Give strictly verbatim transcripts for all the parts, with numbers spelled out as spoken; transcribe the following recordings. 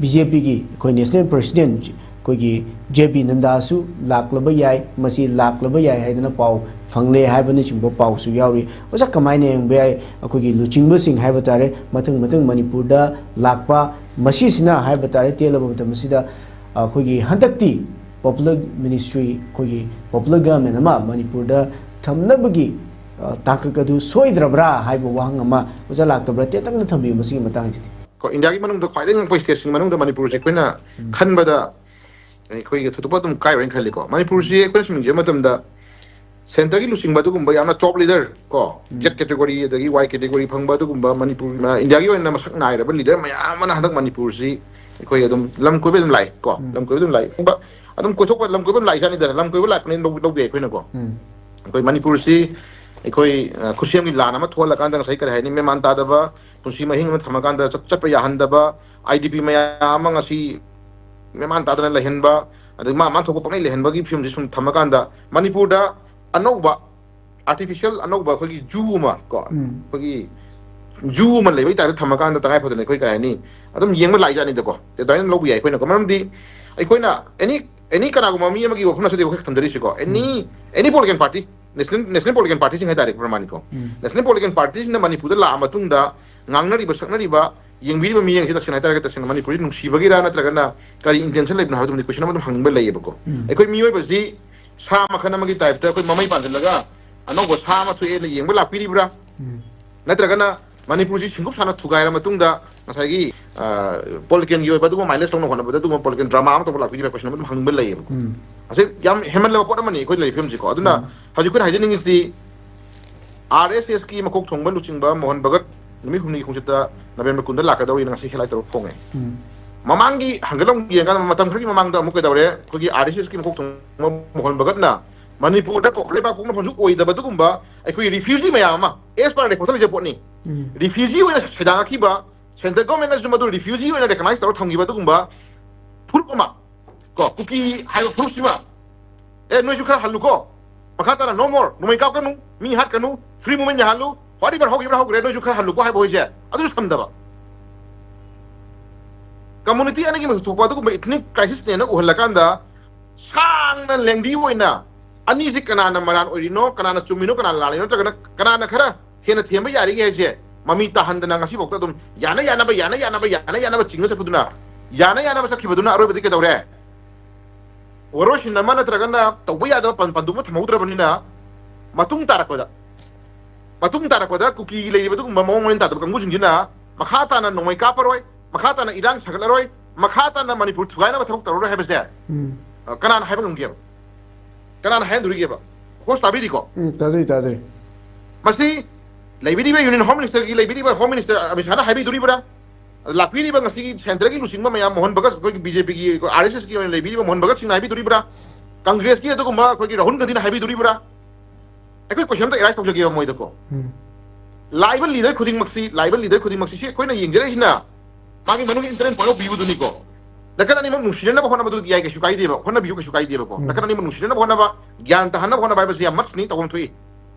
B J ꯄꯤꯒꯤ ꯑꯩꯈꯣꯏ national president ꯑꯩꯈꯣꯏꯒꯤ ꯖꯦ ꯄꯤ ꯅꯟꯗꯥꯁꯨ ꯂꯥꯛꯂꯕ ꯌꯥꯏ, ꯃꯁꯤ ꯂꯥꯛꯂꯕ ꯌꯥꯏ ꯍꯥꯏꯗꯅ ꯄꯥꯎ ꯐꯪꯂꯦ ꯍꯥꯏꯕꯅꯆꯤꯡꯕ ꯄꯥꯎꯁꯨ ꯌꯥꯎꯔꯤ꯫ ꯑꯣꯖꯥ, ꯀꯃꯥꯏꯅ ꯌꯦꯡꯕ ꯌꯥꯏ? ꯑꯩꯈꯣꯏꯒꯤ ꯂꯨꯆꯤꯡꯕꯁꯤꯡ ꯍꯥꯏꯕ ꯇꯥꯔꯦ, ꯃꯊꯪ ꯃꯊꯪ ꯃꯅꯤꯄꯨꯔꯗ ꯂꯥꯛꯄ, ꯃꯁꯤꯁꯤꯅ ꯍꯥꯏꯕ ꯇꯥꯔꯦ, ꯇꯦꯜꯂꯕ ꯃꯇꯝ ꯑꯁꯤꯗ ꯑꯩꯈꯣꯏꯒꯤ ꯍꯟꯗꯛꯇꯤ ꯄꯣꯄꯨꯂꯔ ꯃꯤꯅꯤꯁꯇ꯭ꯔꯤ, ꯑꯩꯈꯣꯏꯒꯤ ꯄꯣꯄꯨꯂꯔ ꯒꯚꯔꯟꯃꯦꯟꯠ ꯑꯃ ꯃꯅꯤꯄꯨꯔꯗ ꯊꯝꯅꯕꯒꯤ, ꯑ, ꯇꯥꯡꯀꯛ ꯑꯗꯨ ꯁꯣꯏꯗ꯭ꯔꯕ꯭ꯔꯥ ꯍꯥꯏꯕ ꯋꯥꯍꯪ ꯑꯃ ꯑꯣꯖꯥ ꯂꯥꯛꯇꯕ꯭ꯔꯥ? ꯇꯦꯟꯇꯛꯅ ꯊꯝꯕꯤꯌꯨ ꯃꯁꯤꯒꯤ ꯃꯇꯥꯡꯁꯤꯗꯤ꯫ ꯀꯣ, ꯏꯟꯗꯤꯌꯥꯒꯤ ꯃꯅꯨꯡꯗ ꯈ꯭ꯋꯥꯏꯗꯒꯤ ꯉꯛꯄ ꯁ꯭ꯇꯦꯠꯁꯤꯡ ꯃꯅꯨꯡꯗ ꯃꯅꯤꯄꯨꯔꯁꯦ ꯑꯩꯈꯣꯏꯅ ꯎꯝ꯫ ꯈꯟꯕꯗ ꯑꯩꯈꯣꯏꯒꯤ ꯊꯣꯏꯗꯣꯛꯄ ꯑꯗꯨꯝ ꯀꯥꯏꯔꯣꯏꯅ ꯈꯜꯂꯤꯀꯣ꯫ ꯃꯅꯤꯄꯨꯔꯁꯤ ꯑꯩꯈꯣꯏꯅ ꯁꯨꯝ ꯌꯦꯡꯖꯕ ꯃꯇꯝꯗ ꯁꯦꯟꯇꯔꯒꯤ ꯂꯨꯆꯤꯡꯕ ꯑꯗꯨꯒꯨꯝꯕ ꯌꯥꯝꯅ ꯇꯣꯞ ꯂꯤꯗꯔ ꯀꯣ, ꯎꯝ꯫ ꯖꯦꯠ ꯀꯦꯇꯦꯒꯣꯔꯤ ꯑꯗꯒꯤ ꯋꯥꯏ ꯀꯦꯇꯦꯒꯣꯔꯤ ꯐꯪꯕ ꯑꯗꯨꯒꯨꯝꯕ ꯃꯅꯤꯄꯨꯔ, ꯏꯟꯗꯤꯌꯥꯒꯤ ꯑꯣꯏꯅ ꯃꯁꯛ ꯅꯥꯏꯔꯕ ꯂꯤꯗꯔ ꯃꯌꯥꯝ ꯑꯃꯅ ꯍꯟꯗꯛ ꯃꯅꯤꯄꯨꯔꯁꯤ ꯑꯩꯈꯣꯏ ꯑꯗꯨꯝ ꯂꯝ ꯀꯣꯏꯕ ꯑꯗꯨꯝ ꯂꯥꯛꯑꯦ ꯀꯣ꯫ ꯎꯝ꯫ ꯂꯝ ꯀꯣꯏꯕ ꯑꯗꯨꯝ ꯂꯥꯛꯑꯦ꯫ ꯑꯗꯨꯝ ꯀꯣꯏꯊꯣꯛꯄ, ꯂꯝ ꯀꯣꯏꯕ ꯑꯗꯨꯝ ꯂꯥꯛꯏꯖꯥꯠꯅꯤꯗꯅ, ꯂꯝ ꯀꯣꯏꯕ ꯂꯥꯛꯄꯅꯦꯅ ꯂꯧ-, ꯂꯧꯕ ꯌꯥꯏ ꯑꯩꯈꯣꯏꯅꯀꯣ꯫ ꯎꯝ꯫ ꯑꯩꯈꯣꯏ ꯃꯅꯤꯄꯨꯔꯁꯤ ꯑꯩꯈꯣꯏ, ꯑ, ꯈꯨꯠꯁꯦꯝꯒꯤ ꯂꯥꯟ ꯑꯃ ꯊꯣꯛꯍꯜꯂꯀꯥꯟꯗ ꯉꯁꯥꯏ ꯀꯔꯤ ꯍꯥꯏꯅꯤ, ꯃꯦꯟꯃꯥꯟ ꯇꯥꯗꯕ, ꯄꯨꯟꯁꯤ ꯃꯍꯤꯡ ꯑꯃ ꯊꯝꯃꯀꯥꯟꯗ ꯆꯠ-, ꯆꯠꯄ ꯌꯥꯍꯟꯗꯕ, ꯑꯥꯏ ꯗꯤ ꯄꯤ ꯃꯌꯥꯝ ꯑꯃ ꯉꯁꯤ ꯃꯦꯟꯃꯥꯟ ꯇꯥꯗꯅ ꯂꯩꯍꯟꯕ, ꯑꯗꯒꯤ ꯃꯥ ꯃꯥ ꯊꯣꯛꯄ ꯄꯪꯂꯩ ꯂꯩꯍꯟꯕꯒꯤ ꯐꯤꯕꯝꯁꯤ ꯁꯨꯝ ꯊꯝꯃꯀꯥꯟꯗ ꯃꯅꯤꯄꯨꯔꯗ ꯑꯅꯧꯕ, ꯑꯥꯔꯇꯤꯐꯤꯁꯤꯌꯦꯜ ꯑꯅꯧꯕ ꯑꯩꯈꯣꯏꯒꯤ ꯖꯨ ꯑꯃ ꯀꯣ, ꯎꯝ꯫ ꯑꯩꯈꯣꯏꯒꯤ ꯖꯨ ꯑꯃ ꯂꯩꯕꯒꯤ ꯇꯥꯏꯞꯇ ꯊꯝꯃꯀꯥꯟꯗ ꯇꯉꯥꯏ ꯐꯗꯅ ꯑꯩꯈꯣꯏ ꯀꯩ ꯍꯥꯏꯅꯤ, ꯑꯗꯨꯝ ꯌꯦꯡꯕ ꯂꯥꯛꯏꯖꯥꯠꯅꯤꯗꯀꯣ꯫ ꯑꯗꯨꯃꯥꯏꯅ ꯂꯧꯕ ꯌꯥꯏ ꯑꯩꯈꯣꯏꯅꯀꯣ꯫ ꯃꯔꯝꯗꯤ ꯑꯩꯈꯣꯏꯅ ꯑꯦꯅꯤ, ꯑꯦꯅꯤ ꯀꯅꯥꯒꯨꯝꯕ ꯃꯤ ꯑꯃꯒꯤ ꯋꯥꯐꯝ ꯅꯠꯆꯗꯦ ꯑꯩꯈꯣꯏ ꯊꯝꯖꯔꯤꯁꯤꯀꯣ꯫ Any, um. Any political party, national, national political ꯄꯥꯔꯇꯤꯁꯤꯡ ꯍꯥꯏꯇꯥꯔꯦ ꯄ꯭ꯔꯃꯥꯅꯤꯀꯣ꯫ ꯎꯝ꯫ ꯅꯦꯁꯅꯦꯜ ꯄꯣꯂꯤꯇꯤꯀꯦꯜ ꯄꯥꯔꯇꯤꯁꯤꯡꯅ ꯃꯅꯤꯄꯨꯔꯗ ꯂꯥꯛꯑ ꯃꯇꯨꯡꯗ ꯉꯥꯡꯅꯔꯤꯕ, ꯁꯛꯅꯔꯤꯕ, ꯌꯦꯡꯕꯤꯔꯤꯕ ꯃꯤꯠꯌꯦꯡꯁꯤ ꯇꯁꯦꯡꯅ ꯍꯥꯏꯇꯥꯔꯒꯗꯤ ꯇꯁꯦꯡꯅ ꯃꯅꯤꯄꯨꯔꯁꯤ ꯅꯨꯡꯁꯤꯕꯒꯤꯔꯥ ꯅꯠꯇ꯭ꯔꯒꯅ ꯀꯔꯤ ꯏꯟꯇꯦꯟꯁꯟ ꯂꯩꯕꯅꯣ ꯍꯥꯏꯕꯗꯨꯃꯗꯤ ꯀꯣꯏꯁꯟ ꯑꯃ ꯑꯗꯨꯝ ꯍꯪꯅꯤꯡꯕ ꯂꯩꯌꯦꯕꯀꯣ꯫ ꯎꯝ꯫ ꯑꯩꯈꯣꯏ ꯃꯤꯑꯣꯏꯕꯁꯤ ꯁꯥ ꯃꯈꯜ ꯑꯃꯒꯤ ꯇꯥꯏꯞꯇ ꯑꯩꯈꯣꯏ ꯃꯃꯩ ꯄꯥꯟꯁꯤꯜꯂꯒ ꯑꯅꯧꯕ ꯁꯥ ꯑꯃ ꯊꯣꯛꯑꯦꯅ ꯌꯦꯡꯕ ꯂꯥꯛꯄꯤꯔꯤꯕ꯭ꯔꯥ? ꯎꯝ꯫ ꯅꯠꯇ꯭ꯔꯒꯅ ꯃꯅꯤꯄꯨꯔꯁꯤ ꯁꯤꯡꯒꯨꯞ ꯁꯥꯅ ꯊꯨꯒꯥꯏꯔ ꯃꯇꯨꯡꯗ ꯉꯁꯥꯏꯒꯤ, ꯑ, ꯄꯣꯂꯤꯇꯤꯀꯦꯜꯒꯤ ꯑꯣꯏꯕ ꯑꯗꯨꯒꯨꯝꯕ ꯃꯥꯏꯂꯦꯖ ꯂꯧꯅ ꯍꯣꯠꯅꯕꯗ ꯑꯗꯨꯒꯨꯝꯕ ꯄꯣꯂꯤꯇꯤꯀꯦꯜ ꯗ꯭ꯔꯃꯥ ꯑꯃ ꯇꯧꯕ ꯂꯥꯛꯄꯤꯔꯤꯕ꯭ꯔꯥ ꯀꯣꯏꯁꯟ ꯑꯃ ꯑꯗꯨꯝ ꯍꯪꯅꯤꯡꯕ ꯂꯩꯌꯦꯕꯀꯣ꯫ ꯎꯝ꯫ ꯑꯁꯤ ꯌꯥꯝ ꯍꯦꯟꯃꯜꯂꯕ ꯄꯣꯠ ꯑꯃꯅꯤ ꯑꯩꯈꯣꯏ ꯂꯩꯔꯤꯕ ꯐꯤꯕꯝꯁꯤꯀꯣ꯫ ꯑꯗꯨꯅ ꯎꯝ꯫ ꯍꯧꯖꯤꯛ ꯑꯩꯈꯣꯏꯅ ꯍꯥꯏꯖꯅꯤꯡꯉꯤꯁꯤ ꯑꯥꯔ ꯑꯦꯁ ꯑꯦꯁꯀꯤ ꯃꯀꯣꯛ ꯊꯣꯡꯕ ꯂꯨꯆꯤꯡꯕ ꯃꯣꯍꯟ ꯚꯒꯠ ꯅꯨꯃꯤꯠ ꯍꯨꯝꯅꯤꯒꯤ ꯈꯣꯡꯆꯠꯇ ꯅꯕꯦꯝꯕꯔ ꯀꯨꯟꯗ ꯂꯥꯛꯀꯗꯧꯔꯤꯅ ꯉꯁꯤ ꯍꯦꯗꯂꯥꯏꯟ ꯇꯧꯔ ꯐꯣꯡꯉꯦ꯫ ꯎꯝ꯫ ꯃꯃꯥꯡꯒꯤ ꯍꯪꯒꯠꯂꯝ ꯌꯦꯡꯀꯥꯟꯗ ꯃꯇꯝ ꯈꯔꯒꯤ ꯃꯃꯥꯡꯗ ꯑꯃꯨꯛ ꯀꯩꯗꯧꯔꯦ, ꯑꯩꯈꯣꯏꯒꯤ ꯑꯥꯔ ꯑꯦꯁ ꯑꯦꯁꯀꯤ ꯃꯀꯣꯛ ꯊꯣꯡꯕ ꯃꯣꯍꯟ ꯚꯒꯠꯅ ꯃꯅꯤꯄꯨꯔꯗ ꯄꯣꯛ-, ꯂꯩꯕꯥꯛ ꯄꯣꯛꯅꯐꯝꯁꯨ ꯑꯣꯏꯗꯕ ꯑꯗꯨꯒꯨꯝꯕ ꯑꯩꯈꯣꯏꯒꯤ ꯔꯤꯐ꯭ꯌꯨꯖꯤ ꯃꯌꯥꯝ ꯑꯃ, ꯑꯦꯁ ꯄꯥꯔ ꯔꯦꯀꯣꯔꯗꯇ ꯂꯩꯖꯕ ꯄꯣꯠꯅꯤ꯫ ꯎꯝ꯫ ꯔꯤꯐ꯭ꯌꯨꯖꯤ ꯑꯣꯏꯅ ꯁꯩꯗꯥꯡꯉꯛꯈꯤꯕ, ꯁꯦꯟꯇ꯭ꯔꯦꯜ ꯒꯣꯔꯃꯦꯟꯅꯁꯨ ꯃꯗꯨ ꯔꯤꯐ꯭ꯌꯨꯖꯤ ꯑꯣꯏꯅ ꯔꯦꯀꯒꯅꯥꯏꯖ ꯇꯧꯔ ꯊꯝꯈꯤꯕ ꯑꯗꯨꯒꯨꯝꯕ ꯐꯨꯔꯨꯞ ꯑꯃ, ꯀꯣ, ꯀꯨꯀꯤ ꯍꯥꯏꯕ ꯐꯨꯔꯨꯞꯁꯤꯃ, "ꯑꯦ, ꯅꯣꯏꯁꯨ ꯈꯔ ꯍꯜꯂꯨꯀꯣ, ꯃꯈꯥ ꯇꯥꯅ no more, ꯅꯣꯡꯃꯩ ꯀꯥꯞꯀꯅꯨ, ꯃꯤ ꯍꯥꯠꯀꯅꯨ, ꯐ꯭ꯔꯤ ꯃꯨꯚꯃꯦꯟ ꯌꯥꯍꯜꯂꯨ, whatever ꯍꯧꯈꯤꯕ꯭ꯔꯥ ꯍꯧꯈ꯭ꯔꯦ, ꯅꯣꯏꯁꯨ ꯈꯔ ꯍꯜꯂꯨꯀꯣ" ꯍꯥꯏꯕ ꯍꯣꯏꯁꯦ ꯑꯗꯨꯁꯨ ꯊꯝꯗꯕ꯫ community ꯑꯅꯤꯒꯤ ꯃꯔꯛꯇ ꯊꯣꯛꯄ ꯑꯗꯨꯒꯨꯝꯕ ethnic crisisꯅꯦꯅ ꯎꯍꯜꯂꯀꯥꯟꯗ, ꯁꯥꯡꯅ ꯂꯦꯡꯗꯤ ꯑꯣꯏꯅ ꯑꯅꯤꯁꯤ ꯀꯅꯥꯅ ꯃꯔꯥꯟ ꯑꯣꯏꯔꯤꯅꯣ, ꯀꯅꯥꯅ ꯆꯨꯝꯃꯤꯅꯣ, ꯀꯅꯥꯅ ꯂꯥꯜꯂꯤꯅꯣ, ꯅꯠꯇ꯭ꯔꯒꯅ ꯀꯅꯥꯅ ꯈꯔ ꯍꯦꯟꯅ ꯊꯦꯝꯕ ꯌꯥꯔꯤꯒꯦ ꯍꯥꯏꯁꯦ ꯃꯃꯤ ꯇꯥꯍꯟꯗꯅ ꯉꯁꯤꯐꯥꯎꯗ ꯑꯗꯨꯝ ꯌꯥꯅ ꯌꯥꯅꯕ, ꯌꯥꯅ ꯌꯥꯅꯕ, ꯌꯥꯅ ꯌꯥꯅꯕ ꯆꯤꯡꯅ ꯆꯠꯄꯗꯨꯅ, ꯌꯥꯅ ꯌꯥꯅꯕ ꯆꯠꯈꯤꯕꯗꯨꯅ ꯑꯔꯣꯏꯕꯗꯤ ꯀꯩꯗꯧꯔꯦ? ꯋꯥꯔꯣꯏꯁꯤꯟ ꯑꯃ ꯅꯠꯇ꯭ꯔꯒꯅ ꯇꯧꯕ ꯌꯥꯗꯕ ꯄꯟ-, ꯄꯟꯗꯨ ꯑꯃ ꯊꯝꯍꯧꯗ꯭ꯔꯕꯅꯤꯅ, ꯃꯇꯨꯡ ꯇꯥꯔꯛꯄꯗ, ꯃꯇꯨꯡ ꯇꯥꯔꯛꯄꯗ ꯀꯨꯀꯤꯒꯤ ꯂꯩꯔꯤꯕ ꯑꯗꯨꯒꯨꯝꯕ ꯃꯑꯣꯡ ꯃꯔꯤꯟ ꯇꯥꯗꯕ ꯀꯥꯡꯕꯨꯁꯤꯡꯁꯤꯅ ꯃꯈꯥ ꯇꯥꯅ ꯅꯣꯡꯃꯩ ꯀꯥꯞꯄꯔꯣꯏ, ꯃꯈꯥ ꯇꯥꯅ ꯏꯔꯥꯡ ꯁꯥꯒꯠꯂꯔꯣꯏ, ꯃꯈꯥ ꯇꯥꯅ ꯃꯅꯤꯄꯨꯔ ꯊꯨꯒꯥꯏꯅꯕ ꯊꯕꯛ ꯇꯧꯔꯔꯣꯏ ꯍꯥꯏꯕꯁꯦ, ꯎꯝ꯫ ꯑ, ꯀꯅꯥꯅ ꯍꯥꯏꯕ ꯉꯝꯒꯦꯕ? ꯀꯅꯥꯅ ꯍꯥꯏꯍꯟꯗꯣꯔꯤꯒꯦꯕ? ꯍꯣꯁ, ꯇꯥꯕꯤꯔꯤꯀꯣ? ꯎꯝ, ꯇꯥꯖꯩ, ꯇꯥꯖꯩ꯫ ꯃꯁꯤ ꯂꯩꯕꯤꯔꯤꯕ Union Home Ministerꯒꯤ ꯂꯩꯕꯤꯔꯤꯕ Home Minister ꯑꯃꯤꯠ ꯁꯥꯍꯅ ꯍꯥꯏꯕꯤꯗꯣꯔꯤꯕ꯭ꯔꯥ? ꯂꯥꯛꯄꯤꯔꯤꯕ ꯉꯁꯤꯒꯤ centreꯒꯤ ꯂꯨꯆꯤꯡꯕ ꯃꯌꯥꯝ, ꯃꯣꯍꯟ ꯚꯒꯠ, ꯑꯩꯈꯣꯏꯒꯤ BJPꯒꯤ, ꯑꯩꯈꯣꯏ RSSꯀꯤ ꯑꯣꯏꯅ ꯂꯩꯕꯤꯔꯤꯕ ꯃꯣꯍꯟ ꯚꯒꯠ ꯁꯤꯡꯅ ꯍꯥꯏꯕꯤꯗꯣꯔꯤꯕ꯭ꯔꯥ? ꯀꯪꯒ꯭ꯔꯦꯁꯀꯤ ꯑꯗꯨꯒꯨꯝꯕ ꯑꯩꯈꯣꯏꯒꯤ ꯔꯥꯍꯨꯜ ꯒꯥꯟꯙꯤꯅ ꯍꯥꯏꯕꯤꯗꯣꯔꯤꯕ꯭ꯔꯥ? ꯑꯩꯈꯣꯏ question ꯑꯝꯇ arise ꯇꯧꯖꯒꯦꯕ ꯃꯣꯏꯗꯀꯣ꯫ ꯎꯝ꯫ ꯂꯥꯛꯏꯕ leader ꯈꯨꯗꯤꯡꯃꯛꯁꯤ, ꯂꯥꯛꯏꯕ leader ꯈꯨꯗꯤꯡꯃꯛꯁꯤ, ꯁꯤ ꯑꯩꯈꯣꯏꯅ ꯌꯦꯡꯖꯔꯛꯏꯁꯤꯅ ꯃꯥꯒꯤ ꯃꯅꯨꯡꯒꯤ internal point of viewꯗꯨꯅꯤꯀꯣ꯫ ꯅꯥꯀꯟ ꯑꯅꯤꯃꯛ ꯅꯨꯡꯁꯤꯅꯅꯕ ꯍꯣꯠꯅꯕꯗꯨ ꯌꯥꯏ, ꯀꯩꯁꯨ ꯀꯥꯏꯗꯦꯕ, ꯍꯣꯠꯅꯕꯤꯌꯨ, ꯀꯩꯁꯨ ꯀꯥꯏꯗꯦꯕꯀꯣ꯫ ꯎꯝ꯫ ꯅꯥꯀꯟ ꯑꯅꯤꯃꯛ ꯅꯨꯡꯁꯤꯅꯅꯕ ꯍꯣꯠꯅꯕ, ꯒ꯭ꯌꯥꯟ ꯇꯥꯍꯟꯅꯕ ꯍꯣꯠꯅꯕ ꯍꯥꯏꯕꯁꯤ ꯌꯥꯝ ꯃꯁꯅꯤ ꯇꯧꯐꯝ ꯊꯣꯛꯏ꯫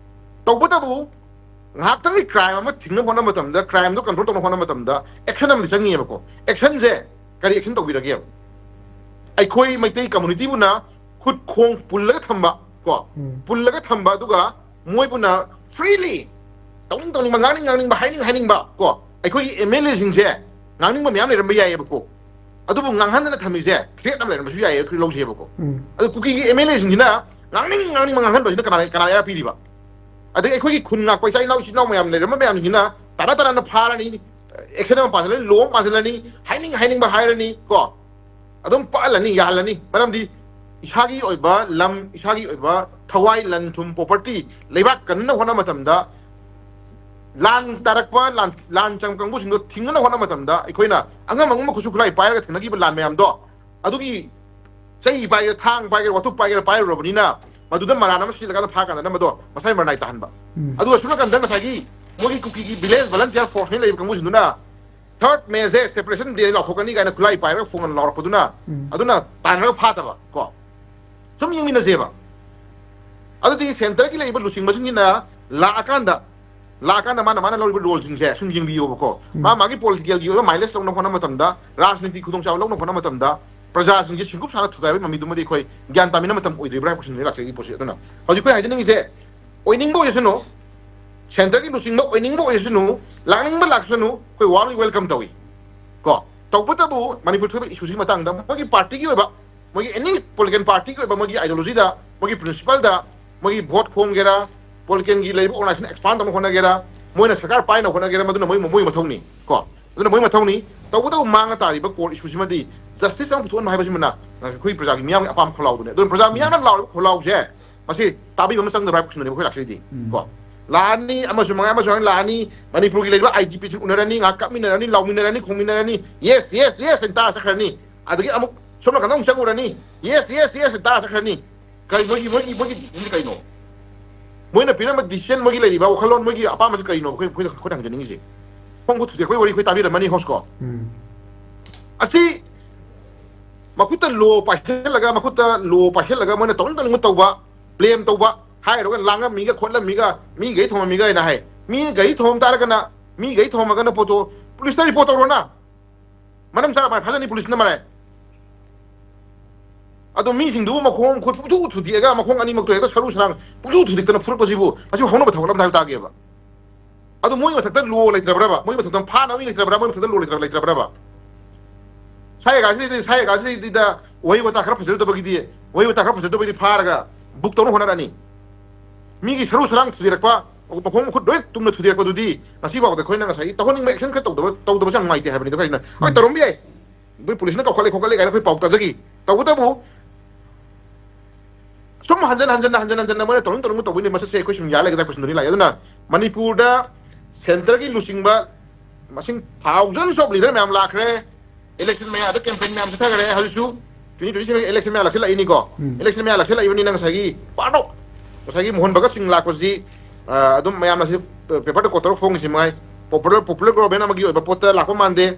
ꯇꯧꯕꯇꯕꯨ ꯉꯥꯏꯍꯥꯛꯇꯪꯒꯤ crime ꯑꯃ ꯊꯤꯡꯅꯕ ꯍꯣꯠꯅꯕ ꯃꯇꯝꯗ, crimeꯗꯣ control ꯇꯧꯅꯕ ꯍꯣꯠꯅꯕ ꯃꯇꯝꯗ action ꯑꯃꯗꯤ ꯆꯪꯉꯤꯑꯕꯀꯣ꯫ Actionꯁꯦ ꯀꯔꯤ action ꯇꯧꯕꯤꯔꯒꯦꯕ? ꯑꯩꯈꯣꯏ ꯃꯩꯇꯩ communityꯕꯨꯅ ꯈꯨꯠ ꯈꯣꯡ ꯄꯨꯜꯂꯒ ꯊꯝꯕ ꯀꯣ, ꯎꯝ꯫ ꯄꯨꯜꯂꯒ ꯊꯝꯕ, ꯑꯗꯨꯒ ꯃꯣꯏꯕꯨꯅ freely ꯇꯧꯅꯤꯡ ꯇꯧꯅꯤꯡꯕ, ꯉꯥꯡꯅꯤꯡ ꯉꯥꯡꯅꯤꯡꯕ, ꯍꯥꯏꯅꯤꯡ ꯍꯥꯏꯅꯤꯡꯕ ꯀꯣ, ꯑꯩꯈꯣꯏꯒꯤ MLAꯁꯤꯡꯁꯦ ꯉꯥꯡꯅꯤꯡꯕ ꯃꯌꯥꯝ ꯂꯩꯔꯝꯕ ꯌꯥꯏꯑꯕꯀꯣ, ꯑꯗꯨꯕꯨ ꯉꯥꯡꯍꯟꯗꯅ ꯊꯝꯃꯤꯁꯦ threat ꯑꯃ ꯂꯩꯔꯝꯕꯁꯨ ꯌꯥꯏꯌꯦ, ꯑꯩꯈꯣꯏ ꯂꯧꯖꯩꯕꯀꯣ꯫ ꯎꯝ꯫ ꯑꯗꯨ ꯀꯨꯀꯤꯒꯤ MLAꯁꯤꯡꯁꯤꯅ ꯉꯥꯡꯅꯤꯡ ꯉꯥꯡꯅꯤꯡꯕ ꯉꯥꯡꯍꯟꯕꯁꯤꯅ ꯀꯅꯥ, ꯀꯅꯥ ꯑꯌꯥ ꯄꯤꯔꯤꯕ? ꯑꯗꯒꯤ ꯑꯩꯈꯣꯏꯒꯤ ꯈꯨꯟ ꯉꯥꯛꯄ ꯏꯆꯥ ꯏꯅꯥꯎ, ꯏꯆꯤꯜ ꯏꯅꯥꯎ ꯃꯌꯥꯝ ꯂꯩꯔꯝꯕ ꯃꯌꯥꯝꯁꯤꯡꯁꯤꯅ ꯇꯥꯅ ꯇꯥꯅ ꯐꯥꯔꯅꯤ, action ꯑꯃ ꯄꯥꯟꯁꯤꯜꯂꯅꯤ, law ꯑꯃ ꯄꯥꯟꯁꯤꯜꯂꯅꯤ, ꯍꯥꯏꯅꯤꯡ ꯍꯥꯏꯅꯤꯡꯕ ꯍꯥꯏꯔꯅꯤ ꯀꯣ, ꯑꯗꯨꯝ ꯄꯛꯍꯜꯂꯅꯤ, ꯌꯥꯍꯜꯂꯅꯤ꯫ ꯃꯔꯝꯗꯤ ꯏꯁꯥꯒꯤ ꯑꯣꯏꯕ ꯂꯝ, ꯏꯁꯥꯒꯤ ꯑꯣꯏꯕ ꯊꯋꯥꯏ, ꯂꯟ ꯊꯨꯝ, property, ꯂꯩꯕꯥꯛ ꯀꯟꯅ ꯍꯣꯠꯅꯕ ꯃꯇꯝꯗ, ꯂꯥꯟ ꯇꯥꯔꯛꯄ, ꯂꯥꯟ, ꯂꯥꯟ ꯆꯪꯕ ꯀꯥꯡꯕꯨꯁꯤꯡꯗꯣ ꯊꯤꯡꯅꯅ ꯍꯣꯠꯅꯕ ꯃꯇꯝꯗ ꯑꯩꯈꯣꯏꯅ ꯑꯉꯝ ꯑꯉꯝꯕ ꯈꯨꯠꯁꯨ ꯈꯨꯠꯂꯥꯏ ꯄꯥꯏꯔꯒ ꯊꯦꯡꯅꯈꯤꯕ ꯂꯥꯟ ꯃꯌꯥꯝꯗꯣ, ꯑꯗꯨꯒꯤ ꯆꯩ ꯄꯥꯏꯒꯦꯔꯥ, ꯊꯥꯡ ꯄꯥꯏꯒꯦꯔꯥ, ꯋꯥꯇꯨꯞ ꯄꯥꯏꯒꯦꯔꯥ ꯄꯥꯏꯔꯨꯔꯕꯅꯤꯅ, ꯃꯗꯨꯗ ꯃꯔꯥꯟ ꯑꯃ ꯁꯤꯜꯂꯀꯥꯟꯗ ꯐꯥꯀꯥꯟꯗ ꯃꯗꯣ ꯃꯁꯥꯏ ꯃꯔꯅꯥꯏ ꯇꯥꯍꯟꯕ꯫ ꯎꯝ꯫ ꯑꯗꯨꯒ ꯁꯨꯝ ꯅꯥꯀꯟꯗ ꯉꯁꯥꯏꯒꯤ ꯃꯣꯏꯒꯤ ꯀꯨꯀꯤꯒꯤ village volunteer forceꯅꯤ ꯂꯩꯔꯤꯕ ꯀꯥꯡꯕꯨꯁꯤꯡꯗꯨꯅ third Mayꯁꯦ separation day ꯂꯥꯎꯊꯣꯛꯀꯅꯤ ꯀꯥꯏꯅ ꯈꯨꯠꯂꯥꯏ ꯄꯥꯏꯔꯒ ꯐꯣꯡꯅ ꯂꯥꯎꯔꯛꯄꯗꯨꯅ, ꯎꯝ꯫ ꯑꯗꯨꯅ ꯇꯥꯟꯅꯔꯒ ꯐꯥꯗꯕ ꯀꯣ꯫ ꯁꯨꯝ ꯌꯦꯡꯃꯤꯟꯅꯁꯦꯕ꯫ ꯑꯗꯨꯗꯤ centreꯒꯤ ꯂꯩꯔꯤꯕ ꯂꯨꯆꯤꯡꯕꯁꯤꯡꯁꯤꯅ ꯂꯥꯛꯑꯀꯥꯟꯗ ꯂꯥꯛꯑꯀꯥꯟꯗ ꯃꯥꯅ ꯃꯥꯅ ꯂꯧꯔꯤꯕ ꯔꯣꯜꯁꯤꯡꯁꯦ ꯁꯨꯝ ꯌꯦꯡꯕꯤꯌꯣꯕꯀꯣ꯫ ꯎꯝ꯫ ꯃꯥ ꯃꯥꯒꯤ ꯄꯣꯂꯤꯇꯤꯀꯦꯜꯒꯤ ꯑꯣꯏꯕ ꯃꯥꯏꯂꯦꯖ ꯂꯧꯅꯕ ꯍꯣꯠꯅꯕ ꯃꯇꯝꯗ, ꯔꯥꯖꯅꯤꯇꯤ ꯈꯨꯗꯣꯡꯆꯥꯕ ꯂꯧꯅꯕ ꯍꯣꯠꯅꯕ ꯃꯇꯝꯗ, ꯄ꯭ꯔꯖꯥꯁꯤꯡꯁꯦ ꯁꯤꯡꯀꯨꯞ ꯁꯥꯟꯅ ꯊꯨꯒꯥꯏꯕꯒꯤ ꯃꯃꯤꯗꯨꯃꯗꯤ ꯑꯩꯈꯣꯏ ꯒ꯭ꯌꯥꯟ ꯇꯥꯃꯤꯟꯅ ꯃꯇꯝ ꯑꯣꯏꯗ꯭ꯔꯤꯕ꯭ꯔꯥ ꯍꯥꯏꯕ ꯀꯣꯏꯁꯟꯗꯨꯅꯤ ꯂꯥꯛꯆꯔꯤꯕ ꯄꯣꯠꯁꯤ꯫ ꯑꯗꯨꯅ ꯍꯧꯖꯤꯛ ꯑꯩꯈꯣꯏꯅ ꯍꯥꯏꯖꯅꯤꯡꯉꯤꯁꯦ, ꯑꯣꯏꯅꯤꯡꯕ ꯑꯣꯏꯁꯅꯨ, ꯁꯦꯟꯇꯔꯒꯤ ꯂꯨꯆꯤꯡꯕ ꯑꯣꯏꯅꯤꯡꯕ ꯑꯣꯏꯁꯅꯨ, ꯂꯥꯛꯅꯤꯡꯕ ꯂꯥꯛꯁꯅꯨ, ꯑꯩꯈꯣꯏ ꯋꯥꯔꯜ ꯋꯦꯜꯀꯝ ꯇꯧꯏ ꯀꯣ꯫ ꯇꯧꯕꯇꯕꯨ ꯃꯅꯤꯄꯨꯔ ꯊꯣꯛꯏꯕ ꯏꯁꯨꯁꯤꯒꯤ ꯃꯇꯥꯡꯗ ꯃꯣꯏꯒꯤ ꯄꯥꯔꯇꯤꯒꯤ ꯑꯣꯏꯕ, ꯃꯣꯏꯒꯤ ꯑꯦꯅꯤ ꯄꯣꯂꯤꯇꯤꯀꯦꯜ ꯄꯥꯔꯇꯤꯒꯤ ꯑꯣꯏꯕ ꯃꯣꯏꯒꯤ ꯑꯥꯏꯗꯤꯌꯣꯂꯣꯖꯤꯗ, ꯃꯣꯏꯒꯤ ꯄ꯭ꯔꯤꯟꯁꯤꯄꯜꯗ, ꯃꯣꯏꯒꯤ ꯚꯣꯠ ꯈꯣꯝꯒꯦꯔꯥ, ꯄꯣꯂꯤꯇꯤꯀꯦꯜꯒꯤ ꯂꯩꯔꯤꯕ ꯑꯣꯔꯒꯅꯥꯏꯖꯦꯁꯟ ꯑꯦꯛꯁꯄꯥꯟ ꯇꯧꯅꯕ ꯍꯣꯠꯅꯒꯦꯔꯥ, ꯃꯣꯏꯅ ꯁꯔꯀꯥꯔ ꯄꯥꯏꯅꯕ ꯍꯣꯠꯅꯒꯦꯔꯥ, ꯃꯗꯨꯅ ꯃꯣꯏ, ꯃꯣꯏ ꯃꯊꯧꯅꯤ ꯀꯣ꯫ ꯑꯗꯨꯅ ꯃꯣꯏ ꯃꯊꯧꯅꯤ꯫ ꯇꯧꯕꯇꯕꯨ ꯃꯥꯡꯉ ꯇꯥꯔꯤꯕ ꯀꯣꯔ ꯏꯁꯨꯁꯤꯃꯗꯤ ꯖꯁꯇꯤꯁ ꯑꯃ ꯄꯨꯊꯣꯛꯍꯟꯕ ꯍꯥꯏꯕꯁꯤꯃꯅ ꯑꯩꯈꯣꯏ ꯄ꯭ꯔꯖꯥꯒꯤ ꯃꯤꯌꯥꯝꯒꯤ ꯑꯄꯥꯝꯕ ꯈꯣꯜꯂꯥꯎꯗꯨꯅꯤ꯫ ꯑꯗꯨꯅ ꯄ꯭ꯔꯖꯥ ꯃꯤꯌꯥꯝꯅ ꯂꯥꯎꯔꯤꯕ ꯈꯣꯜꯂꯥꯎꯁꯦ, ꯃꯁꯤ ꯇꯥꯕꯤꯕ ꯑꯃ ꯆꯪꯗꯕ꯭ꯔꯥ ꯍꯥꯏꯕ ꯀꯣꯏꯁꯟꯗꯨꯅꯦꯕ ꯑꯩꯈꯣꯏ ꯂꯥꯛꯆꯔꯤꯗꯤ ꯎꯝ꯫ ꯀꯣ꯫ ꯂꯥꯛꯑꯅꯤ, ꯑꯃꯁꯨ ꯃꯉꯥꯏ ꯑꯃꯁꯨ ꯍꯥꯏꯅ ꯂꯥꯛꯑꯅꯤ, ꯃꯅꯤꯄꯨꯔꯒꯤ ꯂꯩꯔꯤꯕ ꯑꯥꯏ ꯗꯤ ꯄꯤꯁꯤꯡ ꯎꯅꯔꯅꯤ, ꯉꯥꯏꯍꯥꯛ ꯀꯞꯃꯤꯟꯅꯔꯅꯤ, ꯂꯥꯎꯃꯤꯟꯅꯔꯅꯤ, ꯈꯣꯡꯃꯤꯟꯅꯔꯅꯤ, "ꯌꯦꯁ, ꯌꯦꯁ, ꯌꯦꯁ" ꯍꯥꯏꯅ ꯇꯥꯔ ꯆꯠꯈ꯭ꯔꯅꯤ꯫ ꯑꯗꯒꯤ ꯑꯃꯨꯛ ꯁꯣꯝ ꯅꯥꯀꯟꯗ ꯑꯃꯨꯛ ꯆꯪꯉꯨꯔꯅꯤ, "ꯌꯦꯁ, ꯌꯦꯁ, ꯌꯦꯁ" ꯍꯥꯏꯅ ꯇꯥꯔ ꯆꯠꯈ꯭ꯔꯅꯤ꯫ ꯀꯔꯤ ꯃꯣꯏꯒꯤ, ꯃꯣꯏꯒꯤ, ꯃꯣꯏꯒꯤ decision ꯀꯩꯅꯣ? ꯃꯣꯏꯅ ꯄꯤꯔꯝꯕ decision, ꯃꯣꯏꯒꯤ ꯂꯩꯔꯤꯕ ꯋꯥꯈꯜꯂꯣꯟ, ꯃꯣꯏꯒꯤ ꯑꯄꯥꯝꯕꯁꯤ ꯀꯩꯅꯣ? ꯑꯩꯈꯣꯏ, ꯑꯩꯈꯣꯏꯗ, ꯑꯩꯈꯣꯏꯅ ꯍꯪꯖꯅꯤꯡꯉꯤꯁꯦ꯫ ꯈꯣꯡ ꯈꯨꯠ ꯊꯨꯗꯦꯛꯄꯒꯤ ꯋꯥꯔꯤ ꯑꯩꯈꯣꯏ ꯇꯥꯕꯤꯔꯝꯃꯅꯤ, ꯍꯣꯁꯀꯣ꯫ ꯎꯝ꯫ ꯑꯁꯤ ꯃꯈꯨꯠꯇ ꯂꯣ ꯄꯥꯏꯁꯤꯜꯂꯒ, ꯃꯈꯨꯠꯇ ꯂꯣ ꯄꯥꯏꯁꯤꯜꯂꯒ ꯃꯣꯏꯅ ꯇꯧꯅꯤꯡ ꯇꯧꯅꯤꯡꯕ ꯇꯧꯕ, ꯕ꯭ꯂꯦꯝ ꯇꯧꯕ, ꯍꯥꯏꯔꯨꯔꯒ ꯂꯥꯡꯉꯝꯃꯤꯒ ꯈꯣꯠꯂꯝꯃꯤꯒ, ꯃꯤ ꯒꯥꯔꯤ ꯊꯣꯝꯃꯝꯃꯤꯒ ꯍꯥꯏꯅ ꯍꯥꯏ꯫ ꯃꯤ ꯒꯥꯔꯤ ꯊꯣꯝꯃꯝ ꯇꯥꯔꯒꯅ, ꯃꯤ ꯒꯥꯔꯤ ꯊꯣꯝꯃꯒꯅ ꯄꯣꯠꯇꯣ ꯄꯨꯂꯤꯁꯇ ꯔꯤꯄꯣꯔꯠ ꯇꯧꯔꯣꯅ꯫ ꯃꯔꯝ ꯆꯥꯅ ꯃꯥꯏ ꯐꯥꯖꯅꯤ ꯄꯨꯂꯤꯁꯅ ꯃꯔꯥꯏ꯫ ꯑꯗꯣ ꯃꯤꯁꯤꯡꯗꯨꯕꯨ ꯃꯈꯣꯡ ꯃꯈꯨꯠ ꯄꯨꯡꯊꯨ ꯊꯨꯗꯦꯛꯑꯒ, ꯃꯈꯣꯡ ꯑꯅꯤꯃꯛꯇꯣ ꯍꯦꯛꯇ ꯁꯔꯨ ꯁꯔꯥꯡ ꯄꯨꯡꯊꯨ ꯊꯨꯗꯦꯛꯇꯅ ꯐꯨꯔꯛꯄꯁꯤꯕꯨ, ꯃꯁꯤ ꯍꯧꯅꯕ ꯊꯕꯛ ꯑꯝꯗ ꯍꯥꯏꯕ ꯇꯥꯒꯦꯕ꯫ ꯑꯗꯣ ꯃꯣꯏ ꯃꯊꯛꯇ ꯂꯣ ꯂꯩꯇ꯭ꯔꯕ꯭ꯔꯕ? ꯃꯣꯏ ꯃꯊꯛꯇ ꯐꯥꯅꯕ ꯃꯤ ꯂꯩꯇ꯭ꯔꯕ꯭ꯔꯥ? ꯃꯣꯏ ꯃꯊꯛꯇ ꯂꯣ ꯂꯩꯇ꯭ꯔ-, ꯂꯩꯇ꯭ꯔꯕ꯭ꯔꯕ? ꯁꯥꯏ ꯀꯥꯁꯤꯗꯤ, ꯁꯥꯏ ꯀꯥꯁꯤꯗ ꯋꯥꯍꯩ ꯋꯥꯇꯥ ꯈꯔ ꯐꯖꯔꯨꯗꯕꯒꯤꯗꯤ, ꯋꯥꯍꯩ ꯋꯥꯇꯥ ꯈꯔ ꯐꯖꯔꯨꯗꯕꯒꯤꯗꯤ ꯐꯥꯔꯒ ꯕꯨꯛ ꯇꯧꯅ ꯍꯣꯠꯅꯔꯛꯑꯅꯤ꯫ ꯃꯤꯒꯤ ꯁꯔꯨ ꯁꯔꯥꯡ ꯊꯨꯗꯦꯛꯄ, ꯃꯈꯣꯡ ꯃꯈꯨꯠ ꯂꯣꯏ ꯇꯨꯝꯅ ꯊꯨꯗꯦꯛꯄꯗꯨꯗꯤ ꯉꯁꯤ ꯐꯥꯎꯗ ꯑꯩꯈꯣꯏꯅ ꯉꯁꯥꯏꯒꯤ ꯇꯧꯍꯟꯅꯤꯡꯕ action ꯈꯔ ꯇꯧꯗꯕ, ꯇꯧꯗꯕꯁꯦ ꯌꯥꯝ ꯅꯨꯡꯉꯥꯏꯇꯦ ꯍꯥꯏꯕꯅꯤꯗ꯫ ꯀꯩꯅꯣ? ꯍꯣꯏ, ꯎꯝ꯫ ꯇꯧꯔꯝꯕ ꯌꯥꯏ꯫ ꯑꯩꯈꯣꯏ ꯄꯨꯂꯤꯁꯅ ꯀꯧꯈꯠꯂꯦ, ꯈꯣꯀꯠꯂꯦ ꯀꯥꯏꯅ ꯑꯩꯈꯣꯏ ꯄꯥꯎ ꯇꯥꯖꯈꯤ꯫ ꯇꯧꯕꯇꯕꯨ ꯁꯨꯝ ꯍꯟꯖꯟ, ꯍꯟꯖꯟ, ꯍꯟꯖꯟ, ꯍꯟꯖꯟꯅ ꯃꯣꯏꯅ ꯇꯧꯅꯤꯡ ꯇꯧꯅꯤꯡꯕ ꯇꯧꯕꯩꯅꯦ, ꯃꯁꯤꯁꯦ ꯑꯩꯈꯣꯏ ꯁꯨꯝ ꯌꯥ ꯂꯩꯒꯗ꯭ꯔꯥ ꯀꯣꯏꯁꯟꯗꯨꯅꯤ ꯂꯥꯛꯑꯦ꯫ ꯑꯗꯨꯅ ꯃꯅꯤꯄꯨꯔꯗ centreꯒꯤ ꯂꯨꯆꯤꯡꯕ ꯃꯁꯤꯡ thousands of leader ꯃꯌꯥꯝ ꯂꯥꯛꯈ꯭ꯔꯦ꯫ Election ꯃꯌꯥꯗ campaign ꯃꯌꯥꯝ ꯆꯠꯊꯈ꯭ꯔꯦ꯫ ꯍꯧꯖꯤꯛꯁꯨ twenty twenty-seven election ꯃꯌꯥ ꯂꯥꯛꯁꯤꯜꯂꯛꯏꯅꯤꯀꯣ꯫ ꯎꯝ꯫ Election ꯃꯌꯥ ꯂꯥꯛꯁꯤꯜꯂꯛꯏꯕꯅꯤꯅ ꯉꯁꯥꯏꯒꯤ part of, ꯉꯁꯥꯏꯒꯤ ꯃꯣꯍꯟ ꯚꯒꯠ ꯁꯤꯡ ꯂꯥꯛꯄꯁꯤ, ꯑ, ꯑꯗꯨꯝ ꯃꯌꯥꯝꯅ ꯁꯤ paper ꯗ ꯀꯣꯠ ꯇꯧꯔꯒ ꯐꯣꯡꯉꯤꯁꯤ ꯃꯉꯥꯏ꯫ Popular, popular government ꯑꯃꯒꯤ ꯑꯣꯏꯕ ꯄꯣꯠꯇ ꯂꯥꯛꯄ ꯃꯥꯟꯗꯦ꯫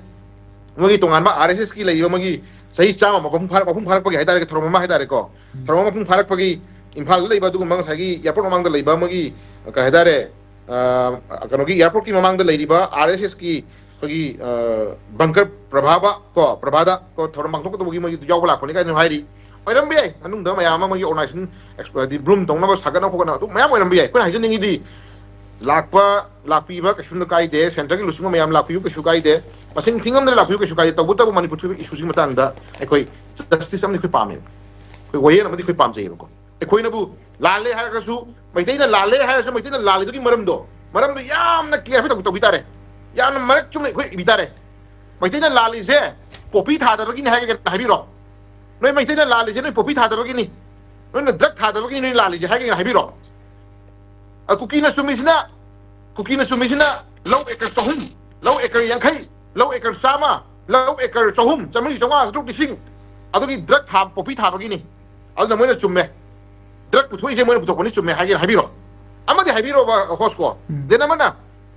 ꯃꯣꯏꯒꯤ ꯇꯣꯉꯥꯟꯕ ꯑꯥꯔ ꯑꯦꯁ ꯑꯦꯁꯀꯤ ꯂꯩꯔꯤꯕ ꯃꯣꯏꯒꯤ ꯆꯍꯤ ꯆꯥꯝꯃ ꯃꯄꯨꯡ ꯐꯥꯔꯛ-, ꯃꯄꯨꯡ ꯐꯥꯔꯛꯄꯒꯤ ꯍꯥꯏꯇꯥꯔꯦ, ꯊꯧꯔꯝ ꯑꯃ ꯍꯥꯏꯇꯥꯔꯦꯀꯣ꯫ ꯎꯝ꯫ ꯊꯧꯔꯝ ꯑꯃ ꯃꯄꯨꯡ ꯐꯥꯔꯛꯄꯒꯤ ꯏꯝꯐꯥꯜꯗ ꯂꯩꯕ ꯑꯗꯨꯒꯨꯝꯕ ꯉꯁꯥꯏꯒꯤ airport ꯃꯃꯥꯡꯗ ꯂꯩꯕ ꯃꯣꯏꯒꯤ, ꯀꯩ ꯍꯥꯏꯇꯥꯔꯦ, ꯑ, ꯀꯩꯅꯣꯒꯤ airport ꯀꯤ ꯃꯃꯥꯡꯗ ꯂꯩꯔꯤꯕ R S S ꯀꯤ ꯑꯩꯈꯣꯏꯒꯤ, ꯑ, bunker ꯄ꯭ꯔꯚꯥꯕ ꯀꯣ, ꯄ꯭ꯔꯚꯥꯗ ꯀꯣ, ꯊꯧꯔꯝ ꯄꯥꯡꯊꯣꯛꯀꯗꯧꯕꯒꯤ ꯃꯣꯏꯒꯤ ꯌꯥꯎꯕ ꯂꯥꯛꯄꯅꯤ ꯀꯥꯏꯅ ꯍꯥꯏꯔꯤ꯫ ꯑꯣꯏꯔꯝꯕ ꯌꯥꯏ, ꯃꯅꯨꯡꯗ ꯃꯌꯥꯝ ꯑꯃ ꯃꯣꯏꯒꯤ organization, ꯍꯥꯏꯗꯤ, ꯕ꯭ꯔꯨꯝ ꯇꯧꯅꯕ ꯁꯥꯒꯠꯅꯕ ꯈꯣꯠꯀꯠꯅꯕ ꯑꯗꯨ ꯃꯌꯥꯝ ꯑꯣꯏꯔꯝꯕ ꯌꯥꯏ꯫ ꯑꯩꯈꯣꯏꯅ ꯍꯥꯏꯖꯅꯤꯡꯉꯤꯗꯤ, ꯂꯥꯛꯄ, ꯂꯥꯛꯄꯤꯕ ꯀꯩꯁꯨꯝꯗ ꯀꯥꯏꯗꯦ, centre ꯒꯤ ꯂꯨꯆꯤꯡꯕ ꯃꯌꯥꯝ ꯂꯥꯛꯄꯤꯌꯨ, ꯀꯩꯁꯨ ꯀꯥꯏꯗꯦ, ꯃꯁꯤꯡ ꯊꯤꯉꯝꯗꯅ ꯂꯥꯛꯄꯤꯌꯨ, ꯀꯩꯁꯨ ꯀꯥꯏꯗꯦ꯫ ꯇꯧꯕꯇꯕꯨ ꯃꯅꯤꯄꯨꯔ ꯊꯣꯛꯏꯕ issue ꯁꯤꯒꯤ ꯃꯇꯥꯡꯗ ꯑꯩꯈꯣꯏ justice ꯑꯃꯗꯤ ꯑꯩꯈꯣꯏ ꯄꯥꯝꯃꯦꯕ, ꯑꯩꯈꯣꯏ ꯋꯥꯌꯦꯜ ꯑꯃꯗꯤ ꯑꯩꯈꯣꯏ ꯄꯥꯝꯖꯩꯌꯦꯕꯀꯣ꯫ ꯑꯩꯈꯣꯏꯅꯕꯨ ꯂꯥꯜꯂꯦ ꯍꯥꯏꯔꯒꯁꯨ, ꯃꯩꯇꯩꯅ ꯂꯥꯜꯂꯦ ꯍꯥꯏꯔꯁꯨ, ꯃꯩꯇꯩꯅ ꯂꯥꯜꯂꯤꯗꯨꯒꯤ ꯃꯔꯝꯗꯣ, ꯃꯔꯝꯗꯣ ꯌꯥꯝꯅ clarify ꯇꯧ-, ꯇꯧꯕꯤ ꯇꯥꯔꯦ, ꯌꯥꯝꯅ ꯃꯔꯛ ꯆꯨꯝꯅ ꯑꯩꯈꯣꯏ ꯏꯕꯤ ꯇꯥꯔꯦ꯫ ꯃꯩꯇꯩꯅ ꯂꯥꯜꯂꯤꯁꯦ poppy ꯊꯥꯗꯕꯒꯤꯅꯤ ꯍꯥꯏꯒꯦ ꯍꯥꯏꯕꯤꯔꯣ? ꯅꯣꯏ ꯃꯩꯇꯩꯅ ꯂꯥꯜꯂꯤꯁꯦ ꯅꯣꯏ poppy ꯊꯥꯗꯕꯒꯤꯅꯤ, ꯅꯣꯏꯅ drug ꯊꯥꯗꯕꯒꯤꯅꯤ ꯅꯣꯏ ꯂꯥꯜꯂꯤꯁꯦ ꯍꯥꯏꯒꯦ ꯍꯥꯏꯕꯤꯔꯣ? ꯑ, ꯀꯨꯀꯤꯅ ꯆꯨꯝꯃꯤꯁꯤꯅ, ꯀꯨꯀꯤꯅ ꯆꯨꯝꯃꯤꯁꯤꯅ ꯂꯧ acre ꯆꯍꯨꯝ, ꯂꯧ acre ꯌꯥꯡꯈꯩ, ꯂꯧ acre ꯆꯥꯝꯃ, ꯂꯧ acre ꯆꯍꯨꯝ, ꯆꯥꯃꯔꯤ, ꯆꯥꯝꯃꯉꯥ, ꯆꯥꯇ꯭ꯔꯨꯛ, ꯂꯤꯁꯤꯡ, ꯑꯗꯨꯒꯤ drug ꯊꯥ-, poppy ꯊꯥꯕꯒꯤꯅꯤ꯫ ꯑꯗꯨꯅ ꯃꯣꯏꯅ ꯆꯨꯝꯃꯦ꯫ Drug ꯄꯨꯊꯣꯛꯏꯁꯦ ꯃꯣꯏꯅ ꯄꯨꯊꯣꯛꯄꯅꯤ, ꯆꯨꯝꯃꯦ ꯍꯥꯏꯒꯦ ꯍꯥꯏꯕꯤꯔꯣ? ꯑꯃꯗꯤ ꯍꯥꯏꯕꯤꯔꯣꯕ, host ꯀꯣ꯫ ꯎꯝ꯫ Then ꯑꯃꯅ,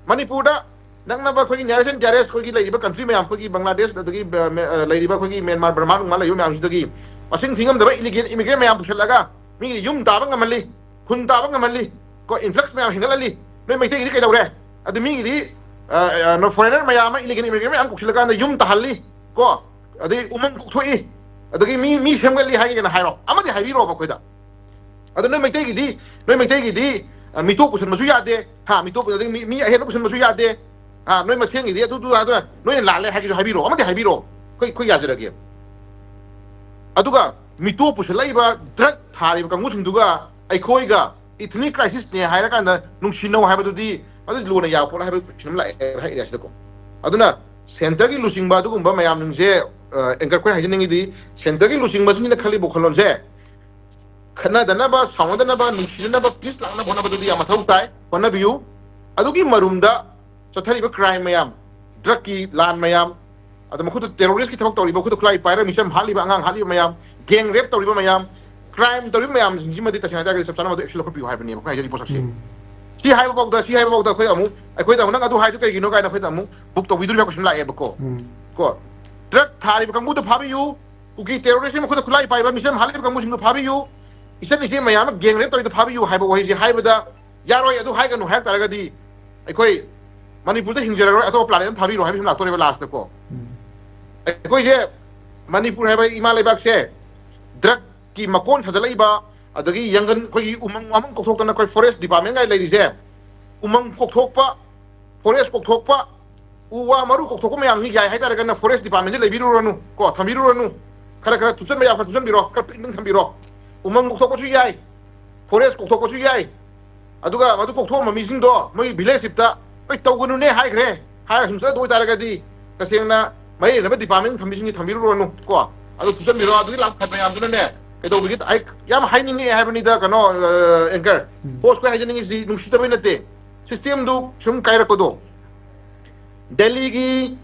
ꯃꯅꯤꯄꯨꯔꯗ ꯅꯛꯅꯕ ꯑꯩꯈꯣꯏꯒꯤ nearest and dearest ꯑꯩꯈꯣꯏꯒꯤ ꯂꯩꯔꯤꯕ country ꯃꯌꯥꯝ, ꯑꯩꯈꯣꯏꯒꯤ ꯕꯪꯒ꯭ꯂꯥꯗꯦꯁ, ꯑꯗꯒꯤ, ꯑ, ꯃꯦ-, ꯑ, ꯂꯩꯔꯤꯕ ꯑꯩꯈꯣꯏꯒꯤ ꯃ꯭ꯌꯥꯟꯃꯥꯔ, ꯕꯔꯃꯥ ꯅꯨꯡꯃꯥ ꯂꯩꯔꯤꯕ ꯃꯌꯥꯝꯁꯤꯗꯒꯤ ꯃꯁꯤꯡ ꯊꯤꯉꯝꯗꯕ illegal immigrant ꯃꯌꯥꯝ ꯄꯨꯁꯤꯜꯂꯒ ꯃꯤꯒꯤ ꯌꯨꯝ ꯇꯥꯕ ꯉꯝꯍꯜꯂꯤ, ꯈꯨꯟ ꯇꯥꯕ ꯉꯝꯍꯜꯂꯤ, ꯀꯣ, influx ꯃꯌꯥꯝ ꯍꯦꯟꯒꯠꯍꯜꯂꯤ꯫ ꯅꯣꯏ ꯃꯩꯇꯩꯒꯤꯗꯤ ꯀꯩꯗꯧꯔꯦ? ꯑꯗꯨ ꯃꯤꯒꯤꯗꯤ, ꯑ, ꯑ, foreigner ꯃꯌꯥꯝ ꯑꯃ, illegal immigrant ꯃꯌꯥꯝ ꯀꯧꯁꯤꯜꯂꯀꯥꯟꯗ ꯌꯨꯝ ꯇꯥꯍꯜꯂꯤ, ꯀꯣ, ꯑꯗꯩ ꯎꯃꯪ ꯀꯣꯛꯊꯣꯛꯏ, ꯑꯗꯒꯤ ꯃꯤ, ꯃꯤ ꯁꯦꯝꯒꯠꯂꯤ ꯍꯥꯏꯒꯦꯅ ꯍꯥꯏꯔꯣ, ꯑꯃꯗꯤ ꯍꯥꯏꯕꯤꯔꯣꯕ ꯑꯩꯈꯣꯏꯗ꯫ ꯑꯗꯣ ꯅꯣꯏ ꯃꯩꯇꯩꯒꯤꯗꯤ, ꯅꯣꯏ ꯃꯩꯇꯩꯒꯤꯗꯤ, ꯑ, ꯃꯤꯇꯣꯞ ꯄꯨꯁꯟꯕꯁꯨ ꯌꯥꯗꯦ, ꯍꯥ, ꯃꯤꯇꯣꯞ, ꯑꯗꯒꯤ ꯃꯤ, ꯃꯤ ꯑꯍꯦꯟꯕ ꯄꯨꯁꯟꯕꯁꯨ ꯌꯥꯗꯦ, ꯍꯥ, ꯅꯣꯏ ꯃꯁꯦꯟꯒꯤꯗꯤ ꯑꯗꯨ, ꯑꯗꯨ, ꯑꯗꯨ, ꯅꯣꯏꯅ ꯂꯥꯜꯂꯦ ꯍꯥꯏꯒꯦꯁꯨ ꯍꯥꯏꯕꯤꯔꯣ, ꯑꯃꯗꯤ ꯍꯥꯏꯕꯤꯔꯣ, ꯑꯩꯈꯣꯏ, ꯑꯩꯈꯣꯏ ꯌꯥꯖꯔꯒꯦ꯫ ꯑꯗꯨꯒ ꯃꯤꯇꯣꯞ ꯄꯨꯁꯜꯂꯛꯏꯕ drug ꯊꯥꯔꯤꯕ ꯀꯥꯡꯕꯨꯁꯤꯡꯗꯨꯒ ꯑꯩꯈꯣꯏꯒ ethnic crisisꯅꯦ ꯍꯥꯏꯔꯀꯥꯟꯗ ꯅꯨꯡꯁꯤꯅꯧ ꯍꯥꯏꯕꯗꯨꯗꯤ, ꯑꯗꯨꯗꯤ ꯂꯣꯟꯅ ꯌꯥꯕ ꯄꯣꯠ ꯍꯥꯏꯕ question ꯑꯃ ꯂꯥꯛꯑꯦ ꯍꯥꯏ area ꯁꯤꯗꯀꯣ꯫ ꯑꯗꯨꯅ centreꯒꯤ ꯂꯨꯆꯤꯡꯕ ꯑꯗꯨꯒꯨꯝꯕ ꯃꯌꯥꯝꯁꯤꯡꯁꯦ, ꯑ, anchor ꯑꯩꯈꯣꯏꯅ ꯍꯥꯏꯖꯅꯤꯡꯉꯤꯗꯤ, centreꯒꯤ ꯂꯨꯆꯤꯡꯕꯁꯤꯡꯁꯤꯅ ꯈꯜꯂꯤꯕ ꯋꯥꯈꯜꯂꯣꯟꯁꯦ, ꯈꯠꯅꯗꯅꯕ, ꯁꯥꯎꯅꯗꯅꯕ, ꯅꯨꯡꯁꯤꯅꯅꯕ, peace ꯂꯥꯛꯅꯕ ꯍꯣꯠꯅꯕꯗꯨꯗꯤ ꯌꯥꯝ ꯃꯊꯧ ꯇꯥꯏ, ꯍꯣꯠꯅꯕꯤꯌꯨ꯫ ꯑꯗꯨꯒꯤ ꯃꯔꯨꯝꯗ ꯆꯠꯊꯔꯤꯕ crime ꯃꯌꯥꯝ, drugꯀꯤ ꯂꯥꯟ ꯃꯌꯥꯝ, ꯑꯗ ꯃꯈꯣꯏꯗ terroristꯀꯤ ꯊꯕꯛ ꯇꯧꯔꯤꯕ, ꯃꯈꯣꯏꯗ ꯈꯨꯠꯂꯥꯏ ꯄꯥꯏꯔꯒ ꯃꯤꯆꯝ ꯍꯥꯠꯂꯤꯕ, ꯑꯉꯥꯡ ꯍꯥꯠꯂꯤꯕ ꯃꯌꯥꯝ, gang rape ꯇꯧꯔꯤꯕ ꯃꯌꯥꯝ, crime ꯇꯧꯔꯤꯕ ꯃꯌꯥꯝꯁꯤꯡꯁꯤꯃꯗꯤ ꯇꯁꯦꯡꯅ ꯍꯥꯏꯇꯥꯔꯒꯗꯤ ꯆꯞ ꯆꯥꯅ ꯃꯗꯨ action ꯂꯧꯈꯠꯄꯤꯌꯨ ꯍꯥꯏꯕꯅꯦꯕ ꯑꯩꯈꯣꯏꯅ ꯍꯥꯏꯖꯔꯤꯕ ꯄꯣꯠꯁꯛꯁꯦ꯫ ꯎꯝ꯫ ꯁꯤ ꯍꯥꯏꯕ ꯐꯥꯎꯗ, ꯁꯤ ꯍꯥꯏꯕ ꯐꯥꯎꯗ ꯑꯩꯈꯣꯏ ꯑꯃꯨꯛ, ꯑꯩꯈꯣꯏꯗ ꯑꯃꯨꯛ "ꯅꯪ ꯑꯗꯨ ꯍꯥꯏꯗꯨ ꯀꯩꯒꯤꯅꯣ?" ꯀꯥꯏꯅ ꯑꯩꯈꯣꯏꯗ ꯑꯃꯨꯛ book ꯇꯧꯕꯤꯗꯣꯔꯤꯕ question ꯂꯥꯛꯑꯦꯕꯀꯣ꯫ ꯎꯝ꯫ ꯀꯣ, drug ꯊꯥꯔꯤꯕ ꯀꯥꯡꯕꯨꯗꯨ ꯐꯥꯕꯤꯌꯨ, ꯀꯨꯀꯤ terroristꯀꯤ ꯃꯈꯨꯠꯇ ꯈꯨꯠꯂꯥꯏ ꯄꯥꯏꯕ ꯃꯤꯆꯝ ꯍꯥꯠꯂꯤꯕ ꯀꯥꯡꯕꯨꯁꯤꯡꯗꯨ ꯐꯥꯕꯤꯌꯨ, ꯏꯆꯟ ꯏꯆꯦ ꯃꯌꯥꯝ ꯑꯃ gang rape ꯇꯧꯔꯤꯗꯨ ꯐꯥꯕꯤꯌꯨ ꯍꯥꯏꯕ ꯋꯥꯍꯩꯁꯦ ꯍꯥꯏꯕꯗ ꯌꯥꯔꯣꯏ, ꯑꯗꯨ ꯍꯥꯏꯒꯅꯨ ꯍꯥꯏꯔꯛ ꯇꯥꯔꯒꯗꯤ ꯑꯩꯈꯣꯏ ꯃꯅꯤꯄꯨꯔꯗ ꯍꯤꯡꯖꯔꯔꯣꯏ, ꯑꯇꯣꯞꯄ ꯄ꯭ꯂꯥꯅꯦꯠ ꯑꯃ ꯊꯥꯕꯤꯔꯣ ꯍꯥꯏꯕ ꯁꯨꯝ ꯂꯥꯛꯇꯣꯔꯦꯕ ꯂꯥꯁꯇꯀꯣ꯫ ꯑꯩꯈꯣꯏꯁꯦ ꯃꯅꯤꯄꯨꯔ ꯍꯥꯏꯕ ꯏꯃꯥ ꯂꯩꯕꯥꯛꯁꯦ ꯗ꯭ꯔꯛꯀꯤ ꯃꯀꯣꯟ ꯁꯥꯖꯜꯂꯛꯏꯕ, ꯑꯗꯒꯤ ꯌꯥꯡꯒꯟ, ꯑꯩꯈꯣꯏꯒꯤ ꯎꯃꯪ ꯋꯥꯃꯪ ꯀꯣꯛꯊꯣꯛꯇꯅ ꯑꯩꯈꯣꯏ ꯐꯣꯔꯦꯁ ꯗꯤꯄꯥꯔꯠꯃꯦꯟꯒꯥꯏ ꯂꯩꯔꯤꯁꯦ, ꯎꯃꯪ ꯀꯣꯛꯊꯣꯛꯄ, ꯐꯣꯔꯦꯁ ꯀꯣꯛꯊꯣꯛꯄ, ꯎ ꯋꯥ ꯃꯔꯨ ꯀꯣꯛꯊꯣꯛꯄ ꯃꯌꯥꯝꯁꯤ ꯌꯥꯏ ꯍꯥꯏꯇꯥꯔꯒꯅ ꯐꯣꯔꯦꯁ ꯗꯤꯄꯥꯔꯠꯃꯦꯟꯁꯤ ꯂꯩꯕꯤꯔꯨꯔꯅꯨ ꯀꯣ, ꯊꯝꯕꯤꯔꯨꯔꯅꯨ꯫ ꯈꯔ ꯈꯔ ꯊꯨꯞꯆꯟꯕ ꯌꯥꯕ ꯈꯔ ꯊꯨꯞꯆꯟꯕꯤꯔꯣ, ꯈꯔ ꯄꯤꯛꯅ ꯊꯝꯕꯤꯔꯣ꯫ ꯎꯃꯪ ꯀꯣꯛꯊꯣꯛꯄꯁꯨ ꯌꯥꯏ, ꯐꯣꯔꯦꯁ ꯀꯣꯛꯊꯣꯛꯄꯁꯨ ꯌꯥꯏ, ꯑꯗꯨꯒ ꯃꯗꯨ ꯀꯣꯛꯊꯣꯛꯑꯝꯕ ꯃꯤꯁꯤꯡꯗꯣ ꯃꯣꯏ ꯚꯤꯂꯦꯖ ꯆꯤꯞꯇ ꯑꯩ ꯇꯧꯒꯅꯨꯅꯦ ꯍꯥꯏꯈ꯭ꯔꯦ ꯍꯥꯏꯔꯒ ꯁꯨꯝ ꯆꯠꯇꯣꯏ ꯇꯥꯔꯒꯗꯤ ꯇꯁꯦꯡꯅ ꯃꯔꯤ ꯂꯩꯅꯕ ꯗꯤꯄꯥꯔꯠꯃꯦꯟ ꯊꯝꯕꯤꯁꯤꯡꯁꯤ ꯊꯝꯕꯤꯔꯨꯔꯅꯨ ꯀꯣ꯫ ꯑꯗꯨ ꯊꯨꯞꯆꯟꯕꯤꯔꯣ꯫ ꯑꯗꯨꯒꯤ ꯂꯥꯛꯄ ꯃꯌꯥꯝꯗꯨꯅꯅꯦ ꯀꯩꯗꯧꯕꯒꯤ ꯑꯩ ꯌꯥꯝ ꯍꯥꯏꯅꯤꯡꯉꯛꯑꯦ ꯍꯥꯏꯕꯅꯤꯗ, ꯀꯩꯅꯣ, ꯑꯦꯡꯀꯔ꯫ ꯎꯝ꯫ ꯕꯣꯁ ꯈꯣꯏ ꯍꯥꯏꯖꯅꯤꯡꯉꯤꯁꯤ ꯅꯨꯡꯁꯤꯗꯕꯩ ꯅꯠꯇꯦ, ꯁꯤꯁꯇꯦꯝꯗꯨ ꯁꯨꯝ ꯀꯥꯏꯔꯛꯄꯗꯣ꯫ ꯗꯦꯜꯂꯤꯒꯤ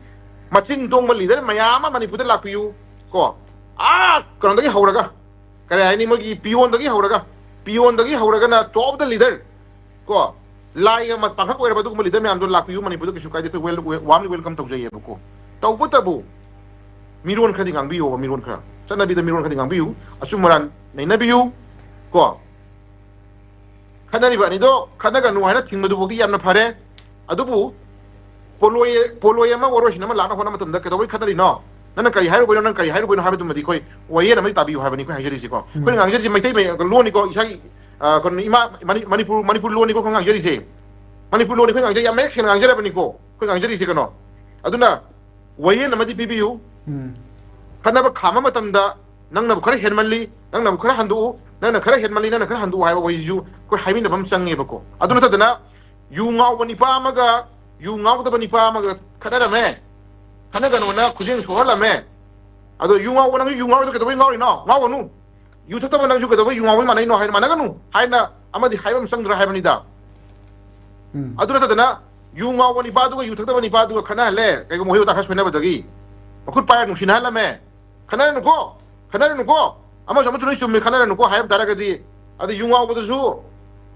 ꯃꯆꯤꯟ ꯇꯣꯡꯕ ꯂꯤꯗꯔ ꯃꯌꯥꯝ ꯑꯃ ꯃꯅꯤꯄꯨꯔꯗ ꯂꯥꯛꯄꯤꯌꯨ ꯀꯣ꯫ ꯑꯥ ꯀꯩꯅꯣꯗꯒꯤ ꯍꯧꯔꯒ, ꯀꯔꯤ ꯍꯥꯏꯅꯤ, ꯃꯣꯏꯒꯤ ꯄꯤꯌꯣꯟꯗꯒꯤ ꯍꯧꯔꯒ, ꯄꯤꯌꯣꯟꯗꯒꯤ ꯍꯧꯔꯒꯅ ꯇꯣꯞ ꯑꯣꯐ ꯗ ꯂꯤꯗꯔ ꯀꯣ, ꯂꯥꯏꯒ ꯃ-, ꯄꯥꯡꯈꯛ ꯑꯣꯏꯔꯕ ꯑꯗꯨꯒꯨꯝꯕ ꯂꯤꯗꯔ ꯃꯌꯥꯝꯗꯣ ꯂꯥꯛꯄꯤꯌꯨ ꯃꯅꯤꯄꯨꯔꯗ, ꯀꯩꯁꯨ ꯀꯥꯏꯗꯦ, ꯑꯩꯈꯣꯏ ꯋꯦꯜ-, ꯋꯦ-, ꯋꯥꯔꯝꯂꯤ ꯋꯦꯜꯀꯝ ꯇꯧꯖꯩꯌꯦꯕꯀꯣ꯫ ꯇꯧꯕꯇꯕꯨ ꯃꯤꯔꯣꯟ ꯈꯔꯗꯤ ꯉꯥꯡꯕꯤꯌꯣꯕ, ꯃꯤꯔꯣꯟ ꯈꯔ, ꯆꯠꯅꯕꯤꯗ ꯃꯤꯔꯣꯟ ꯈꯔꯗꯤ ꯉꯥꯡꯕꯤꯌꯨ, ꯑꯆꯨꯝ ꯑꯔꯥꯟ ꯅꯩꯅꯕꯤꯌꯨ ꯀꯣ꯫ ꯈꯠꯅꯔꯤꯕ ꯑꯅꯤꯗꯣ ꯈꯠꯅꯒꯅꯨ ꯍꯥꯏꯅ ꯊꯤꯡꯕꯗꯨꯐꯥꯎꯗꯤ ꯌꯥꯝꯅ ꯐꯔꯦ꯫ ꯑꯗꯨꯕꯨ ꯄꯣꯂꯣꯏ, ꯄꯣꯂꯣꯏ ꯑꯃ ꯋꯥꯔꯣꯏꯁꯤꯟ ꯑꯃ ꯂꯥꯛꯅ ꯍꯣꯠꯅꯕ ꯃꯇꯝꯗ ꯀꯩꯗꯧꯕꯩ ꯈꯠꯅꯔꯤꯅꯣ? ꯅꯪꯅ ꯀꯔꯤ ꯍꯥꯏꯔꯨꯕꯩꯅꯣ? ꯅꯪ ꯀꯔꯤ ꯍꯥꯏꯔꯨꯕꯩꯅꯣ ꯍꯥꯏꯕꯗꯨꯃꯗꯤ ꯑꯩꯈꯣꯏ ꯋꯥꯌꯦꯜ ꯑꯃꯗꯤ ꯇꯥꯕꯤꯌꯨ ꯍꯥꯏꯕꯅꯤ ꯑꯩꯈꯣꯏ ꯍꯥꯏꯖꯔꯤꯁꯤꯀꯣ꯫ ꯑꯩꯈꯣꯏꯅ ꯎꯝ꯫ ꯉꯥꯡꯖꯔꯤꯁꯤ ꯃꯩꯇꯩ ꯃꯌꯦꯛ ꯂꯣꯟꯅꯤꯀꯣ, ꯏꯁꯥꯒꯤ, ꯑ, ꯀꯩꯅꯣ, ꯏꯃꯥ, ꯃꯅꯤ-, ꯃꯅꯤꯄꯨꯔ, ꯃꯅꯤꯄꯨꯔ ꯂꯣꯟꯅꯤꯀꯣ ꯑꯩꯈꯣꯏ ꯉꯥꯡꯖꯔꯤꯁꯦ꯫ ꯃꯅꯤꯄꯨꯔ ꯂꯣꯟꯅꯤ ꯑꯩꯈꯣꯏ ꯉꯥꯡꯖꯔꯤ, ꯌꯥꯝ ꯃꯌꯦꯛ ꯁꯦꯡꯅ ꯉꯥꯡꯖꯔꯕꯅꯤꯀꯣ ꯑꯩꯈꯣꯏ ꯉꯥꯡꯖꯔꯤꯁꯦ, ꯀꯩꯅꯣ꯫ ꯑꯗꯨꯅ ꯋꯥꯌꯦꯜ ꯑꯃꯗꯤ ꯄꯤꯕꯤꯌꯨ꯫ ꯎꯝ꯫ ꯈꯠꯅꯕ ꯈꯥꯝꯕ ꯃꯇꯝꯗ ꯅꯪꯅꯕꯨ ꯈꯔ ꯍꯦꯟꯃꯜꯂꯤ, ꯅꯪꯅꯕꯨ ꯈꯔ ꯍꯟꯗꯣꯛꯎ, ꯅꯪꯅ ꯈꯔ ꯍꯦꯟꯃꯜꯂꯤ, ꯅꯪꯅ ꯈꯔ ꯍꯟꯗꯣꯛꯎ ꯍꯥꯏꯕ ꯋꯥꯍꯩꯁꯤꯁꯨ ꯑꯩꯈꯣꯏ ꯍꯥꯏꯃꯤꯟꯅꯕ ꯑꯃ ꯆꯪꯉꯦꯕꯀꯣ꯫ ꯑꯗꯨ ꯅꯠꯇꯗꯅ ꯌꯨ ꯉꯥꯎꯕ ꯅꯤꯄꯥ ꯑꯃꯒ ꯌꯨ ꯉꯥꯎꯗꯕ ꯅꯤꯄꯥ ꯑꯃꯒ ꯈꯠꯅꯔꯝꯃꯦ, ꯈꯠꯅꯒꯅꯣꯅ ꯈꯨꯖꯦꯡ ꯁꯣꯛꯍꯜꯂꯝꯃꯦ꯫ ꯑꯗꯣ ꯌꯨ ꯉꯥꯎꯕ, ꯅꯪꯁꯨ ꯌꯨ ꯉꯥꯎꯔꯤꯗꯣ ꯀꯩꯗꯧꯕꯩ ꯉꯥꯎꯔꯤꯅꯣ? ꯉꯥꯎꯒꯅꯨ꯫ ꯌꯨ ꯊꯛꯇꯕ ꯅꯪꯁꯨ ꯀꯩꯗꯧꯕꯩ ꯌꯨ ꯉꯥꯎꯕꯩ ꯃꯥꯟꯅꯩꯅꯣ ꯍꯥꯏꯅ, ꯃꯥꯟꯅꯒꯅꯨ ꯍꯥꯏꯅ ꯑꯃꯗꯤ ꯍꯥꯏꯕ ꯑꯃ ꯆꯪꯗ꯭ꯔꯥ ꯍꯥꯏꯕꯅꯤꯗ꯫ ꯎꯝ꯫ ꯑꯗꯨ ꯅꯠꯇꯗꯅ ꯌꯨ ꯉꯥꯎꯕ ꯅꯤꯄꯥꯗꯨꯒ ꯌꯨ ꯊꯛꯇꯕ ꯅꯤꯄꯥꯗꯨꯒ ꯈꯠꯅꯍꯜꯂꯦ, ꯀꯩꯒꯨꯝꯕ ꯋꯥꯍꯩ ꯋꯥꯇꯥ ꯈꯔ ꯁꯣꯏꯅꯕꯗꯒꯤ꯫ ꯃꯈꯨꯠ ꯄꯥꯏꯔ ꯅꯨꯡꯁꯤꯅꯍꯜꯂꯝꯃꯦ꯫ ꯈꯠꯅꯔꯅꯨꯀꯣ, ꯈꯠꯅꯔꯅꯨꯀꯣ, ꯑꯃꯁꯨ ꯑꯃꯁꯨ ꯂꯣꯏ ꯆꯨꯝꯃꯤ, ꯈꯠꯅꯔꯅꯨꯀꯣ ꯍꯥꯏꯔꯝ ꯇꯥꯔꯒꯗꯤ, ꯑꯗ ꯌꯨ ꯉꯥꯎꯕꯗꯁꯨ,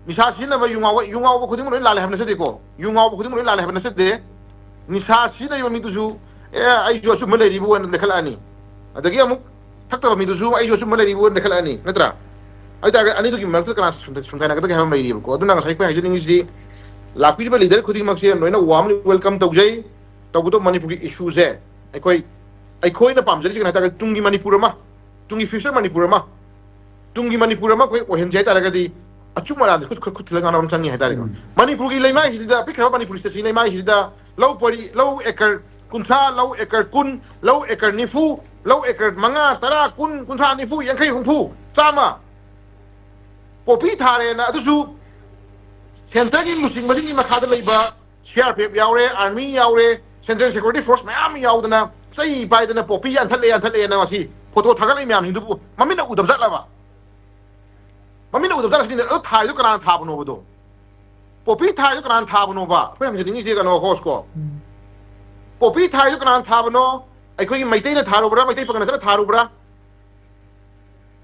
ꯅꯤꯁꯥ ꯁꯤꯖꯤꯟꯅꯕ ꯌꯨ ꯉꯥꯎꯕ, ꯌꯨ ꯉꯥꯎꯕ ꯈꯨꯗꯤꯡꯃꯛ ꯂꯣꯏ ꯂꯥꯜꯂꯦ ꯍꯥꯏꯕ ꯅꯠꯆꯗꯦꯀꯣ꯫ ꯌꯨ ꯉꯥꯎꯕ ꯈꯨꯗꯤꯡꯃꯛ ꯂꯣꯏ ꯂꯥꯜꯂꯦ ꯍꯥꯏꯕ ꯅꯠꯆꯗꯦ꯫ ꯅꯤꯁꯥ ꯁꯤꯖꯤꯟꯅꯔꯤꯕ ꯃꯤꯗꯨꯁꯨ, "ꯑꯦ, ꯑꯩꯁꯨ ꯑꯆꯨꯝꯕ ꯂꯩꯔꯤꯕꯨ" ꯑꯣꯏꯅ ꯂꯩꯈꯠꯂꯛꯑꯅꯤ꯫ ꯑꯗꯒꯤ ꯑꯃꯨꯛ ꯊꯛꯇꯕ ꯃꯤꯗꯨꯁꯨ "ꯑꯩꯁꯨ ꯑꯆꯨꯝꯕ ꯂꯩꯔꯤꯕꯨ" ꯑꯣꯏꯅ ꯂꯩꯈꯠꯂꯛꯑꯅꯤ, ꯅꯠꯇ꯭ꯔꯥ? ꯑꯗꯨ ꯑꯣꯏꯇꯥꯔꯒꯗꯤ ꯑꯅꯤꯗꯨꯒꯤ ꯃꯔꯛꯇ ꯀꯅꯥ ꯁꯝꯊ- ꯁꯝꯊꯥꯏꯅꯒꯗꯒꯦ ꯍꯥꯏꯕ ꯑꯃ ꯂꯩꯔꯤꯕꯀꯣ꯫ ꯑꯗꯨꯅ ꯉꯁꯥꯏ ꯑꯩꯈꯣꯏ ꯍꯥꯏꯖꯅꯤꯡꯉꯤꯁꯤ, ꯂꯥꯛꯄꯤꯔꯤꯕ ꯂꯤꯗꯔ ꯈꯨꯗꯤꯡꯃꯛꯁꯦ ꯂꯣꯏꯅ ꯋꯥꯔꯝꯂꯤ ꯋꯦꯜꯀꯝ ꯇꯧꯖꯩ꯫ ꯇꯧꯕꯇꯕꯨ ꯃꯅꯤꯄꯨꯔꯒꯤ ꯏꯁꯨꯁꯦ ꯑꯩꯈꯣꯏ, ꯑꯩꯈꯣꯏꯅ ꯄꯥꯝꯖꯔꯤꯁꯤ ꯀꯩꯅꯣ ꯍꯥꯏꯇꯥꯔꯒꯗꯤ ꯇꯨꯡꯒꯤ ꯃꯅꯤꯄꯨꯔ ꯑꯃ, ꯇꯨꯡꯒꯤ ꯐ꯭ꯌꯨꯆꯔ ꯃꯅꯤꯄꯨꯔ ꯑꯃ, ꯇꯨꯡꯒꯤ ꯃꯅꯤꯄꯨꯔ ꯑꯃ ꯑꯩꯈꯣꯏ ꯑꯣꯏꯍꯟꯁꯦ ꯍꯥꯏꯇꯥꯔꯒꯗꯤ ꯑꯆꯨꯝ ꯑꯔꯥꯟꯗꯤ ꯈꯨꯠ, ꯈꯨꯠ, ꯈꯨꯠ ꯊꯤꯜꯂꯒ ꯉꯥꯡꯅꯕ ꯑꯃ ꯆꯪꯉꯤ ꯍꯥꯏꯇꯥꯔꯦꯀꯣ꯫ ꯎꯝ꯫ ꯃꯅꯤꯄꯨꯔꯒꯤ ꯂꯩꯃꯥꯏꯁꯤꯗ, ꯄꯤꯛꯈ꯭ꯔꯕ ꯃꯅꯤꯄꯨꯔ ꯁ꯭ꯇꯦꯠꯁꯤꯒꯤ ꯂꯩꯃꯥꯏꯁꯤꯗ ꯂꯧ ꯄꯔꯤ, ꯂꯧ ꯑꯦꯀꯔ ꯀꯨꯟꯊ꯭ꯔꯥ, ꯂꯧ ꯑꯦꯀꯔ ꯀꯨꯟ, ꯂꯧ ꯑꯦꯀꯔ ꯅꯤꯐꯨ, ꯂꯧ ꯑꯦꯀꯔ ꯃꯉꯥ, ꯇꯔꯥ, ꯀꯨꯟ, ꯀꯨꯟꯊ꯭ꯔꯥ, ꯅꯤꯐꯨ, ꯌꯥꯡꯈꯩ, ꯍꯨꯝꯐꯨ, ꯆꯥꯝꯃ ꯄꯣꯄꯤ ꯊꯥꯔꯦꯅ, ꯑꯗꯨꯁꯨ ꯁꯦꯟꯇꯔꯒꯤ ꯂꯨꯆꯤꯡꯕꯁꯤꯡꯒꯤ ꯃꯈꯥꯗ ꯂꯩꯕ ꯁꯤ ꯑꯥꯔ ꯄꯤ ꯑꯦꯐ ꯌꯥꯎꯔꯦ, ꯑꯥꯔꯃꯤ ꯌꯥꯎꯔꯦ, ꯁꯦꯟꯇ꯭ꯔꯦꯜ ꯁꯦꯀ꯭ꯌꯨꯔꯤꯇꯤ ꯐꯣꯔꯁ ꯃꯌꯥꯝ ꯌꯥꯎꯗꯅ ꯆꯩ ꯄꯥꯏꯗꯅ ꯄꯣꯄꯤ ꯌꯥꯟꯊꯠꯂꯦ, ꯌꯥꯟꯊꯠꯂꯦꯅ ꯉꯁꯤ ꯐꯣꯇꯣ ꯊꯥꯒꯠꯂꯛꯏ ꯃꯌꯥꯝꯁꯤꯡꯗꯨꯕꯨ ꯃꯃꯤꯠꯅ ꯎꯗꯕ ꯆꯠꯂꯕ? ꯃꯃꯤꯠꯅ ꯎꯗꯕ ꯆꯠꯂꯁꯤꯅꯤ꯫ ꯑꯗꯨ ꯊꯥꯔꯤꯗꯣ ꯀꯅꯥꯅ ꯊꯥꯕꯅꯣꯕꯗꯣ? ꯄꯣꯄꯤ ꯊꯥꯔꯤꯗꯣ ꯀꯅꯥꯅ ꯊꯥꯕꯅꯣꯕ? ꯑꯩꯈꯣꯏꯅ ꯍꯪꯖꯅꯤꯡꯉꯤꯁꯦ ꯀꯩꯅꯣ, ꯍꯣꯁꯀꯣ? ꯎꯝ꯫ ꯄꯣꯄꯤ ꯊꯥꯔꯤꯗꯣ ꯀꯅꯥꯅ ꯊꯥꯕꯅꯣ? ꯑꯩꯈꯣꯏꯒꯤ ꯃꯩꯇꯩꯅ ꯊꯥꯔꯨꯕ꯭ꯔꯥ, ꯃꯩꯇꯩ ꯄꯥꯉꯜꯅ ꯆꯠꯂ ꯊꯥꯔꯨꯕ꯭ꯔꯥ?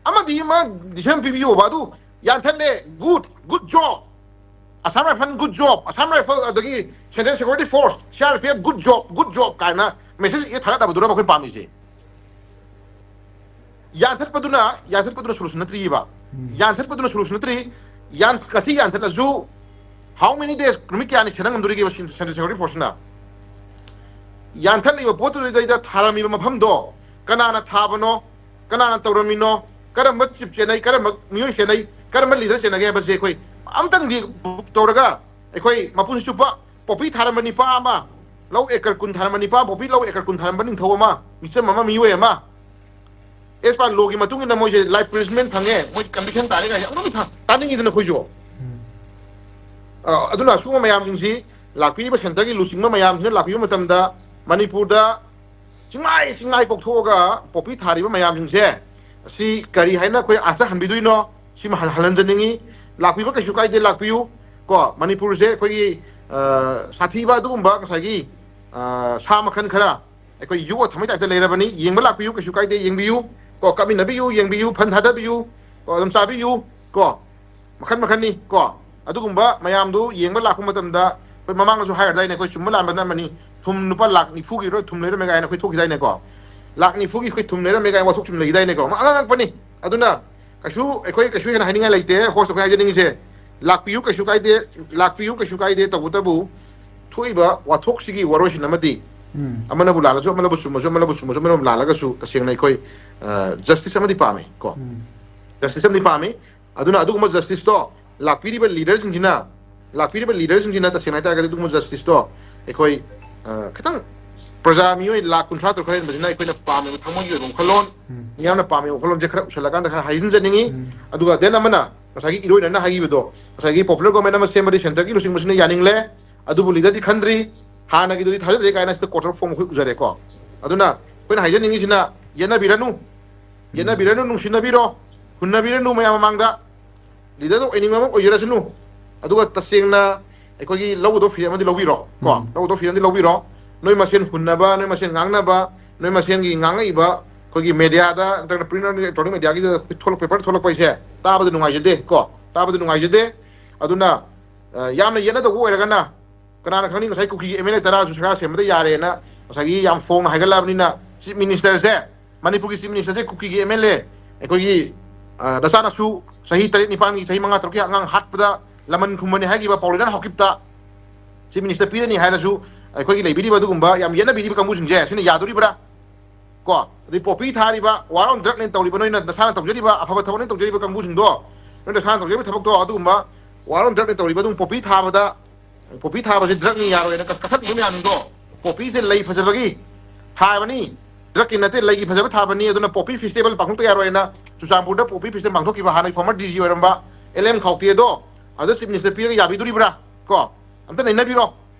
ꯑꯃꯗꯤ ꯑꯃ decision ꯄꯤꯕꯤꯌꯣꯕ꯫ ꯑꯗꯨ ꯌꯥꯟꯊꯠꯂꯦ, good, good job꯫ Assam Rifle, good job꯫ Assam Rifle ꯑꯗꯒꯤ Central Security Force, C R P F, good job, good job ꯀꯥꯏꯅ ꯃꯦꯁꯦꯖ ꯏꯔ ꯊꯥꯒꯠꯅꯕꯗꯨꯔꯕ ꯑꯩꯈꯣꯏ ꯄꯥꯝꯃꯤꯁꯦ? ꯌꯥꯟꯊꯠꯄꯗꯨꯅ, ꯌꯥꯟꯊꯠꯄꯗꯨꯅ solution ꯅꯠꯇ꯭ꯔꯤꯕ꯫ ꯎꯝ꯫ ꯌꯥꯟꯊꯠꯄꯗꯨꯅ solution ꯅꯠꯇ꯭ꯔꯤ꯫ ꯌꯥꯟ-, ꯉꯁꯤ ꯌꯥꯟꯊꯠꯂꯁꯨ, how many days, ꯅꯨꯃꯤꯠ ꯀꯌꯥꯅꯤ ꯁꯦꯟꯅ ꯉꯝꯗꯣꯔꯤꯒꯦꯕ ꯁꯤ-, Central Security Force ꯅ? ꯌꯥꯟꯊꯠꯂꯤꯕ ꯄꯣꯠꯇꯨꯗꯩꯗ ꯊꯥꯔꯝꯃꯤꯕ ꯃꯐꯝꯗꯣ ꯀꯅꯥꯅ ꯊꯥꯕꯅꯣ, ꯀꯅꯥꯅ ꯇꯧꯔꯝꯃꯤꯅꯣ, ꯀꯔꯝꯕ ꯆꯤꯞ ꯁꯦꯟꯅꯩ, ꯀꯔꯝꯕ ꯃꯤꯑꯣꯏ ꯁꯦꯟꯅꯩ, ꯀꯔꯝꯕ ꯂꯤꯗꯔ ꯁꯦꯟꯅꯒꯦ ꯍꯥꯏꯕꯁꯦ ꯑꯩꯈꯣꯏ ꯑꯝꯇꯪꯗꯤ book ꯇꯧꯔꯒ, ꯑꯩꯈꯣꯏ ꯃꯄꯨꯟꯁꯤ ꯆꯨꯞꯄ ꯄꯣꯄꯤ ꯊꯥꯔꯝꯕ ꯅꯤꯄꯥ ꯑꯃ, ꯂꯧ ꯑꯦꯀꯔ ꯀꯨꯟ ꯊꯥꯔꯝꯕ ꯅꯤꯄꯥ, ꯄꯣꯄꯤ ꯂꯧ ꯑꯦꯀꯔ ꯀꯨꯟ ꯊꯥꯔꯝꯕ ꯅꯤꯡꯊꯧ ꯑꯃ, ꯃꯤꯆꯝ ꯑꯃ, ꯃꯤꯑꯣꯏ ꯑꯃ, as per law ꯒꯤ ꯃꯇꯨꯡ ꯏꯟꯅ ꯃꯣꯏꯁꯦ life imprisonment ꯐꯪꯉꯦ, ꯃꯣꯏ conviction ꯇꯥꯔꯦ ꯀꯥꯏꯁꯦ ꯑꯃꯨꯛꯇꯪ ꯊꯥ-, ꯇꯥꯅꯤꯡꯉꯤꯗꯅ ꯑꯩꯈꯣꯏꯁꯨ꯫ ꯎꯝ꯫ ꯑ, ꯑꯗꯨꯅ ꯑꯁꯨꯝꯕ ꯃꯌꯥꯝꯁꯤꯡꯁꯤ, ꯂꯥꯛꯄꯤꯔꯤꯕ ꯁꯦꯟꯇꯔꯒꯤ ꯂꯨꯆꯤꯡꯕ ꯃꯌꯥꯝꯁꯤꯅ ꯂꯥꯛꯄꯤꯕ ꯃꯇꯝꯗ ꯃꯅꯤꯄꯨꯔꯗ ꯆꯤꯡꯃꯥꯏ ꯆꯤꯡꯃꯥꯏ ꯄꯣꯛꯊꯣꯛꯑꯒ ꯄꯣꯄꯤ ꯊꯥꯔꯤꯕ ꯃꯌꯥꯝꯁꯤꯡꯁꯦ, ꯑꯁꯤ ꯀꯔꯤ ꯍꯥꯏꯅ ꯑꯩꯈꯣꯏ ꯑꯥꯔꯊ ꯍꯟꯕꯤꯗꯣꯏꯅꯣ? ꯁꯤꯃ ꯍꯟ-, ꯍꯜꯍꯟꯖꯅꯤꯡꯉꯤ꯫ ꯂꯥꯛꯄꯤꯕ ꯀꯩꯁꯨ ꯀꯥꯏꯗꯦ, ꯂꯥꯛꯄꯤꯌꯨ꯫ ꯀꯣ, ꯃꯅꯤꯄꯨꯔꯁꯦ ꯑꯩꯈꯣꯏꯒꯤ, ꯑ, ꯁꯥꯊꯤꯕ ꯑꯗꯨꯒꯨꯝꯕ ꯉꯁꯥꯏꯒꯤ, ꯑ, ꯁꯥ ꯃꯈꯜ ꯈꯔ ꯑꯩꯈꯣꯏ ꯌꯣꯛꯑ ꯊꯝꯕꯩ ꯇꯥꯏꯞꯇ ꯂꯩꯔꯕꯅꯤ꯫ ꯌꯦꯡꯕ ꯂꯥꯛꯄꯤꯌꯨ, ꯀꯩꯁꯨ ꯀꯥꯏꯗꯦ, ꯌꯦꯡꯕꯤꯌꯨ꯫ ꯀꯣ, ꯀꯞꯃꯤꯟꯅꯕꯤꯌꯨ, ꯌꯦꯡꯕꯤꯌꯨ, ꯐꯟ ꯊꯥꯗꯕꯤꯌꯨ꯫ ꯀꯣ, ꯑꯗꯨꯝ ꯆꯥꯕꯤꯌꯨ꯫ ꯀꯣ, ꯃꯈꯟ ꯃꯈꯟꯅꯤ꯫ ꯀꯣ, ꯑꯗꯨꯒꯨꯝꯕ ꯃꯌꯥꯝꯗꯨ ꯌꯦꯡꯕ ꯂꯥꯛꯄ ꯃꯇꯝꯗ ꯑꯩꯈꯣꯏ ꯃꯃꯥꯡꯗꯁꯨ ꯍꯥꯏꯔꯗꯥꯏꯅꯦ, ꯑꯩꯈꯣꯏ ꯆꯨꯝꯕ ꯂꯥꯟꯕꯅ ꯑꯃꯅꯤ, ꯊꯨꯝ ꯂꯨꯄꯥ ꯂꯥꯈ ꯅꯤꯐꯨꯒꯤ ꯔꯣ ꯊꯨꯝ ꯂꯩꯔꯝꯃꯦ ꯀꯥꯏꯅ ꯑꯩꯈꯣꯏ ꯊꯣꯛꯈꯤꯗꯥꯏꯅꯦꯀꯣ? ꯂꯥꯈ ꯅꯤꯐꯨꯒꯤ ꯑꯩꯈꯣꯏ ꯊꯨꯝ ꯂꯩꯔꯝꯃꯦ ꯀꯥꯏꯅ ꯋꯥꯊꯣꯛ ꯁꯨꯝ ꯂꯩꯈꯤꯗꯥꯏꯅꯦꯀꯣ? ꯑꯉꯛꯄꯅꯤ꯫ ꯑꯗꯨꯅ ꯀꯩꯁꯨ ꯑꯩꯈꯣꯏ ꯀꯩꯁꯨ ꯍꯦꯟꯅ ꯍꯥꯏꯅꯤꯡꯉꯥꯏ ꯂꯩꯇꯦ꯫ Host ꯑꯩꯈꯣꯏ ꯍꯥꯏꯖꯅꯤꯡꯉꯤꯁꯦ, ꯂꯥꯛꯄꯤꯌꯨ, ꯀꯩꯁꯨ ꯀꯥꯏꯗꯦ, ꯂꯥꯛꯄꯤꯌꯨ, ꯀꯩꯁꯨ ꯀꯥꯏꯗꯦ꯫ ꯇꯧꯕꯇꯕꯨ ꯊꯣꯛꯏꯕ ꯋꯥꯊꯣꯛꯁꯤꯒꯤ ꯋꯥꯔꯣꯏꯁꯤꯟ ꯑꯃꯗꯤ, ꯎꯝ꯫ ꯑꯃꯅꯕꯨ ꯂꯥꯜꯂꯁꯨ, ꯑꯃꯅꯕꯨ ꯆꯨꯝꯃꯁꯨ, ꯑꯃꯅꯕꯨ ꯆꯨꯝꯃꯁꯨ, ꯑꯃꯅꯕꯨ ꯂꯥꯜꯂꯒꯁꯨ, ꯇꯁꯦꯡꯅ ꯑꯩꯈꯣꯏ, ꯑ, justice ꯑꯃꯗꯤ ꯄꯥꯝꯃꯤ ꯀꯣ꯫ ꯎꯝ꯫ Justice ꯑꯃꯗꯤ ꯄꯥꯝꯃꯤ꯫ ꯑꯗꯨꯅ ꯑꯗꯨꯒꯨꯝꯕ justiceꯇꯣ ꯂꯥꯛꯄꯤꯔꯤꯕ leaderꯁꯤꯡꯁꯤꯅ, ꯂꯥꯛꯄꯤꯔꯤꯕ leaderꯁꯤꯡꯁꯤꯅ ꯇꯁꯦꯡꯅ ꯍꯥꯏꯇꯥꯔꯒꯗꯤ ꯑꯗꯨꯒꯨꯝꯕ justiceꯇꯣ ꯑꯩꯈꯣꯏ, ꯑ, ꯈꯤꯇꯪ ꯄ꯭ꯔꯖꯥ ꯃꯤꯑꯣꯏ ꯂꯥꯈ ꯀꯨꯟꯊ꯭ꯔꯥ ꯇꯔꯨꯛ ꯈꯔ ꯍꯦꯟꯕꯁꯤꯅ ꯑꯩꯈꯣꯏꯅ ꯄꯥꯝꯃꯤꯕ ꯊꯃꯣꯏꯒꯤ ꯑꯣꯏꯕ ꯋꯥꯈꯜꯂꯣꯟ, ꯎꯝ꯫ ꯃꯤꯌꯥꯝꯅ ꯄꯥꯝꯃꯤꯕ ꯋꯥꯈꯜꯂꯣꯟꯁꯦ ꯈꯔ ꯎꯁꯜꯂꯀꯥꯟꯗ ꯈꯔ ꯍꯥꯏꯖꯤꯟꯖꯅꯤꯡꯉꯤ꯫ ꯎꯝ꯫ ꯑꯗꯨꯒ then ꯑꯃꯅ ꯉꯁꯥꯏꯒꯤ ꯏꯔꯣꯏꯅꯅ ꯍꯥꯏꯈꯤꯕꯗꯣ, ꯉꯁꯥꯏꯒꯤ popular government ꯑꯃ ꯁꯦꯝꯕꯗꯤ centreꯒꯤ ꯂꯨꯆꯤꯡꯕꯁꯤꯅ ꯌꯥꯅꯤꯡꯂꯦ, ꯑꯗꯨꯕꯨ leaderꯗꯤ ꯈꯟꯗ꯭ꯔꯤ, ꯍꯥꯟꯅꯒꯤꯗꯨꯗꯤ ꯊꯥꯖꯗ꯭ꯔꯦ ꯀꯥꯏꯅ ꯁꯤꯗ court of form ꯑꯩꯈꯣꯏ ꯎꯖꯔꯦꯀꯣ꯫ ꯑꯗꯨꯅ ꯑꯩꯈꯣꯏꯅ ꯍꯥꯏꯖꯅꯤꯡꯉꯤꯁꯤꯅ, ꯌꯦꯠꯅꯕꯤꯔꯅꯨ, ꯌꯦꯠꯅꯕꯤꯔꯅꯨ, ꯅꯨꯡꯁꯤꯅꯕꯤꯔꯣ, ꯍꯨꯟꯅꯕꯤꯔꯅꯨ ꯃꯌꯥꯝ ꯃꯃꯥꯡꯗ꯫ Leaderꯗꯣ ꯑꯣꯏꯅꯤꯡꯕ ꯑꯃ ꯑꯣꯏꯖꯔꯁꯅꯨ꯫ ꯑꯗꯨꯒ ꯇꯁꯦꯡꯅ ꯑꯩꯈꯣꯏꯒꯤ ꯂꯧꯒꯗꯧꯕ ꯐꯤꯔꯦꯞ ꯑꯃꯗꯤ ꯂꯧꯕꯤꯔꯣ ꯀꯣ꯫ ꯎꯝ꯫ ꯂꯧꯒꯗꯧꯕ ꯐꯤꯔꯦꯞ ꯑꯃꯗꯤ ꯂꯧꯕꯤꯔꯣ꯫ ꯅꯣꯏ ꯃꯁꯦꯟ ꯍꯨꯟꯅꯕ, ꯅꯣꯏ ꯃꯁꯦꯟ ꯉꯥꯡꯅꯕ, ꯅꯣꯏ ꯃꯁꯦꯟꯒꯤ ꯉꯥꯡꯉꯛꯏꯕ ꯑꯩꯈꯣꯏꯒꯤ mediaꯗ ꯅꯠꯇ꯭ꯔꯒꯅ print electronic mediaꯒꯤꯗ ꯊꯣꯛꯂꯛꯄ, paper ꯊꯣꯛꯂꯛꯄ ꯍꯥꯏꯁꯦ ꯇꯥꯕꯗ ꯅꯨꯡꯉꯥꯏꯖꯗꯦ ꯀꯣ, ꯇꯥꯕꯗ ꯅꯨꯡꯉꯥꯏꯖꯗꯦ꯫ ꯑꯗꯨꯅ, ꯑ, ꯌꯥꯝꯅ ꯌꯦꯠꯅꯗꯧꯕ ꯑꯣꯏꯔꯒꯅ ꯀꯅꯥꯅ ꯈꯪꯅꯤ, ꯉꯁꯥꯏ ꯀꯨꯀꯤꯒꯤ MLA ꯇꯔꯥꯁꯨ ꯁꯔꯀꯥꯔ ꯁꯦꯝꯕꯗ ꯌꯥꯔꯦꯅ ꯉꯁꯥꯏꯒꯤ ꯌꯥꯝ ꯐꯣꯡꯅ ꯍꯥꯏꯒꯠꯂꯛꯑꯕꯅꯤꯅ, Chief Ministerꯁꯦ, ꯃꯅꯤꯄꯨꯔꯒꯤ Chief Ministerꯁꯦ ꯀꯨꯀꯤꯒꯤ MLA, ꯑꯩꯈꯣꯏꯒꯤ, ꯑ, ꯅꯆꯥꯅꯁꯨ ꯆꯍꯤ ꯇꯔꯦꯠ ꯅꯤꯄꯥꯟꯒꯤ, ꯆꯍꯤ ꯃꯉꯥ ꯇꯔꯨꯛꯀꯤ ꯑꯉꯥꯡ ꯍꯥꯠꯄꯗ ꯂꯃꯟ ꯈꯨꯝꯕꯅꯤ ꯍꯥꯏꯈꯤꯕ ꯄꯥꯎꯂꯦꯅꯥꯟ ꯍꯥꯎꯀꯤꯞꯇ Chief Minister ꯄꯤꯔꯅꯤ ꯍꯥꯏꯔꯁꯨ, ꯑꯩꯈꯣꯏꯒꯤ ꯂꯩꯕꯤꯔꯤꯕ ꯑꯗꯨꯒꯨꯝꯕ ꯌꯥꯝ ꯌꯦꯠꯅꯕꯤꯔꯤꯕ ꯀꯥꯡꯕꯨꯁꯤꯡꯁꯦ ꯁꯤꯅ ꯌꯥꯗꯣꯔꯤꯕ꯭ꯔꯥ? ꯀꯣ, ꯑꯗꯩ poppy ꯊꯥꯔꯤꯕ, war on drugꯅꯦꯅ ꯇꯧꯔꯤꯕ, ꯅꯣꯏꯅ ꯅꯁꯥꯅ ꯇꯧꯖꯔꯤꯕ ꯑꯐꯕ ꯊꯕꯛꯅꯦꯅ ꯇꯧꯖꯔꯤꯕ ꯀꯥꯡꯕꯨꯁꯤꯡꯗꯣ, ꯅꯣꯏ ꯅꯁꯥꯅ ꯇꯧꯖꯔꯤꯕ ꯊꯕꯛꯇꯣ, ꯑꯗꯨꯒꯨꯝꯕ war on drugꯅꯦꯅ ꯇꯧꯔꯤꯕ ꯑꯗꯨꯝ poppy ꯊꯥꯕꯗ, poppy ꯊꯥꯕꯁꯦ drugꯅꯤ ꯌꯥꯔꯣꯏꯅ ꯀꯛ-, ꯀꯛꯊꯠꯂꯤꯕ ꯃꯌꯥꯝꯗꯣ, poppyꯁꯦ ꯂꯩ ꯐꯖꯕꯒꯤ ꯊꯥꯕꯅꯤ, drugꯀꯤ ꯅꯠꯇꯦ, ꯂꯩꯒꯤ ꯐꯖꯕ ꯊꯥꯕꯅꯤ, ꯑꯗꯨꯅ poppy festival ꯄꯥꯡꯊꯣꯛꯇ ꯌꯥꯔꯣꯏꯅ ꯆꯨꯔꯆꯥꯟꯄꯨꯔꯗ poppy festival ꯄꯥꯡꯊꯣꯛꯈꯤꯕ ꯍꯥꯟꯅꯒꯤ former DG ꯑꯣꯏꯔꯝꯕ LM ꯈꯥꯎꯇꯦꯗꯣ ꯑꯗꯨ Chief Minister ꯄꯤꯔꯒ ꯌꯥꯕꯤꯗꯣꯔꯤꯕ꯭ꯔꯥ? ꯀꯣ, ꯑꯝꯇ ꯅꯩꯅꯕꯤꯔꯣ꯫